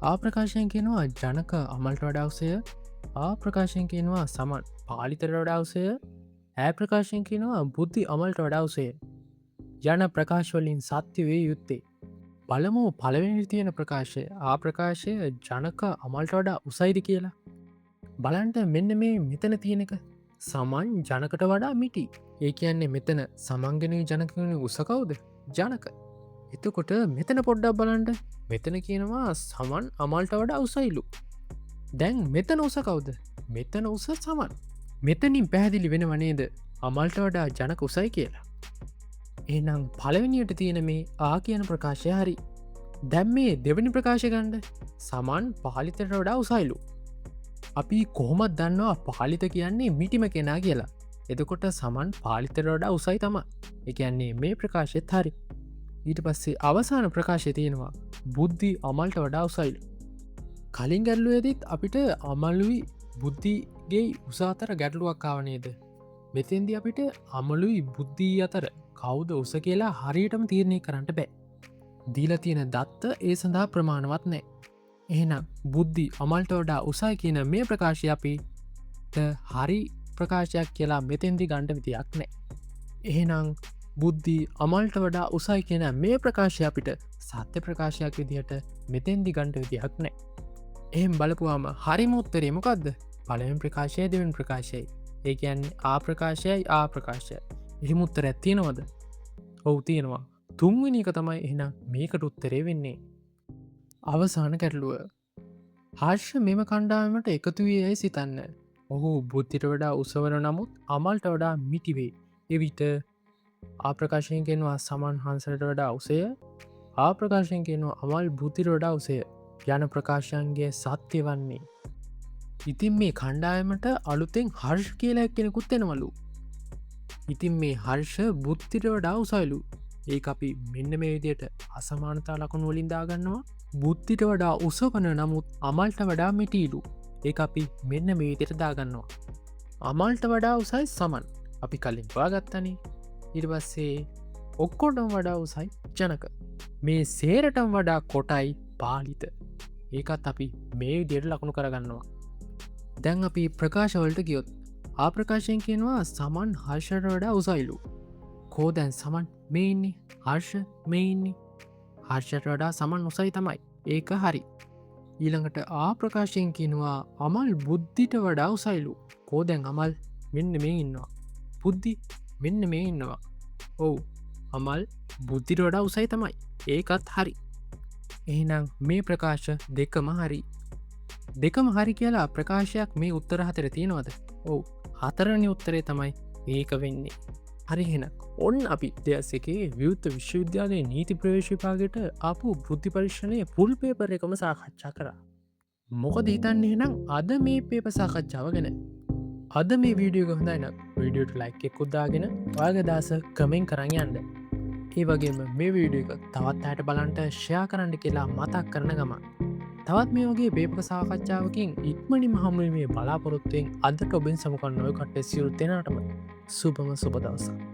ආ ප්‍රකාශයෙන් කියනවා ජනක අමල්ට වඩා උසය, ආ ප්‍රකාශයෙන් කියනවා සමන් පාලිතට වඩා උසය, ඈ ප්‍රකාශයෙන් කියනවා බුද්ධි අමල්ට වඩා උසය යන ප්‍රකාශ වලින් සත්‍ය විය යුත්තේ. බලමු පළවෙනි තියෙන ප්‍රකාශය ආ ප්‍රකාශය ජනක අමල්ට වඩා උසයිද කියලා. බලන්න මෙන්න මේ මෙතන තියෙන එක සමන් ජනකට වඩා මිටි. ඒ කියන්නේ මෙතන සමන්ගෙනුයි ජනකගෙනුයි උස කවුද? ජනක. එතකොට මෙතන පොඩ්ඩක් බලන්න. මෙතන කියනවා සමන් අමල්ට වඩා උසයිලු. දැන් මෙතන උස කවුද? මෙතන උස සමන්. මෙතනින් පැහැදිලි වෙනව නේද අමල්ට වඩා ජනක උසයි කියලා. එහෙනම් පළවෙනියට තියෙන මේ ආ කියන ප්‍රකාශය හරි. දැන් මේ දෙවෙනි ප්‍රකාශය ගන්න. සමන් පාලිතට වඩා උසයිලු. අපි කොහොමද දන්නවා පාලිත කියන්නේ මිටිම කෙනා කියලා? එතකොට සමන් පාලිතට වඩා උසයි තමයි. ඒ කියන්නේ මේ ප්‍රකාශයත් හරි. ඊට පස්සේ අවසාන ප්‍රකාශය තියෙනවා බුද්ධි අමල්ට වඩා උසයිලු. කලින් ගැටලුවේදීත් අපිට අමලුයි බුද්ධිගේ උස අතර ගැටලුවක් ආව නේද? මෙතෙන්දී අපිට අමලුයි බුද්ධි අතර කවුද උස කියලා හරියටම තීරණය කරන්න බෑ. දීලා තියෙන දත්ත ඒ සඳහා ප්‍රමාණවත් නෑ. එහෙනම් බුද්ධි අමල්ට වඩා උසයි කියන මේ ප්‍රකාශය අපිට හරි ප්‍රකාශයක් කියලා මෙතෙන්දී ගන්න විදියක් නෑ. එහෙනම් බුද්ධි අමල්ට වඩා උසයි කියන මේ ප්‍රකාශය අපිට සත්‍ය ප්‍රකාශයක් විදිහට මෙතෙන්දී ගන්න විදියක් නෑ. එහෙම බලපුවාම හරිම උත්තරේ මොකද්ද? පළවෙනි ප්‍රකාශයයි දෙවෙනි ප්‍රකාශයයි. ඒ කියන්නේ ආ ප්‍රකාශයයි ආ ප්‍රකාශයයි. එහෙම උත්තරයක් තියෙනවද? ඔව් තියෙනවා. තුන්වෙනි එක තමයි එහෙනම් මේකට උත්තරේ වෙන්නේ. අවසාන ගැටලුව. හර්ෂ මෙම කණ්ඩායමට එකතු වී යැයි සිතන්න. ඔහු බුද්ධිට වඩා උසවන නමුත් අමල්ට වඩා මිටි වේ. එවිට ආ ප්‍රකාශයෙන් කියනවා සමන් හංසලට වඩා උසය, ආ ප්‍රකාශයෙන් කියනවා අමල් බුද්ධිට වඩා උසය යන ප්‍රකාශයන්ගේ සත්‍ය වන්නේ. ඉතින් මේ කණ්ඩායමට අලුතෙන් හර්ෂ කියලා එක්කෙනෙකුත් එනවලු. ඉතින් මේ හර්ෂ බුද්ධිට වඩා උසයිලු. ඒක අපි මෙන්න මේ විදියට අසමානතා ලකුණු වලින් දාගන්නවා. බුද්ධිට වඩා උසවන නමුත් අමල්ට වඩා මිටීලු. ඒක අපි මෙන්න මේ විදියට දාගන්නවා. අමල්ට වඩා උසයි සමන්. අපි කලින් හොයාගත්තනේ. ඊට පස්සේ ඔක්කොටම වඩා උසයි ජනක. මේ සේරටම වඩා කොටයි පාලිත. ඒකත් අපි මේ විදියට ලකුණු කරගන්නවා. දැන් අපි ප්‍රකාශවලට ගියොත් ආ ප්‍රකාශයෙන් කියනවා සමන් හර්ෂට වඩා උසයිලු. කෝ දැන් සමන් මේ ඉන්නේ, හර්ෂ මේ ඉන්නේ. හර්ෂට වඩා සමන් උසයි තමයි. ඒක හරි. ඊළඟට ආ ප්‍රකාශයෙන් කියනවා අමල් බුද්ධිට වඩා උසයිලු. කෝ දැන් අමල් මෙන්න මේ ඉන්නවා, බුද්ධි මෙන්න මේ ඉන්නවා. ඔව් අමල් බුද්ධිට වඩා උසයි තමයි. ඒකත් හරි. එහෙනම් මේ ප්‍රකාශ දෙකම හරි. දෙකම හරි කියලා ප්‍රකාශයක් මේ උත්තර හතරේ තියෙනවද? ඔව් හතරවෙනි උත්තරේ තමයි ඒක වෙන්නේ. හරි එහෙනම් ඔන්න අපි 2001 විවෘත විශ්වවිද්‍යාලයේ නීති ප්‍රවේශ විභාගයට ආපු වෘත්ති පරීක්ෂණයේ ෆුල් පේපර් එකම සාකච්ඡා කරා. මොකද හිතන්නේ එහෙනම් අද මේ පේපර් සාකච්ඡාව ගැන? අද මේ වීඩියෝ එක හොඳයි නම් වීඩියෝට ලයික් එකක් දාගෙන ඔයාගේ අදහස කමෙන්ට් කරන් යන්න. ඒ වගේම මේ වීඩියෝ එක තවත් අයට බලන්න ෂෙයා කරන්න කියලා මතක් කරන ගමන් තවත් මේ වගේ පේපර් සාකච්ඡාවකින් ඉක්මනින්ම හමු වීමේ බලාපොරොත්තුවෙන් අදට ඔබෙන් සමුගන්න ඔය කට්ටිය සියලු දෙනාටම සුබම සුබ දවසක්.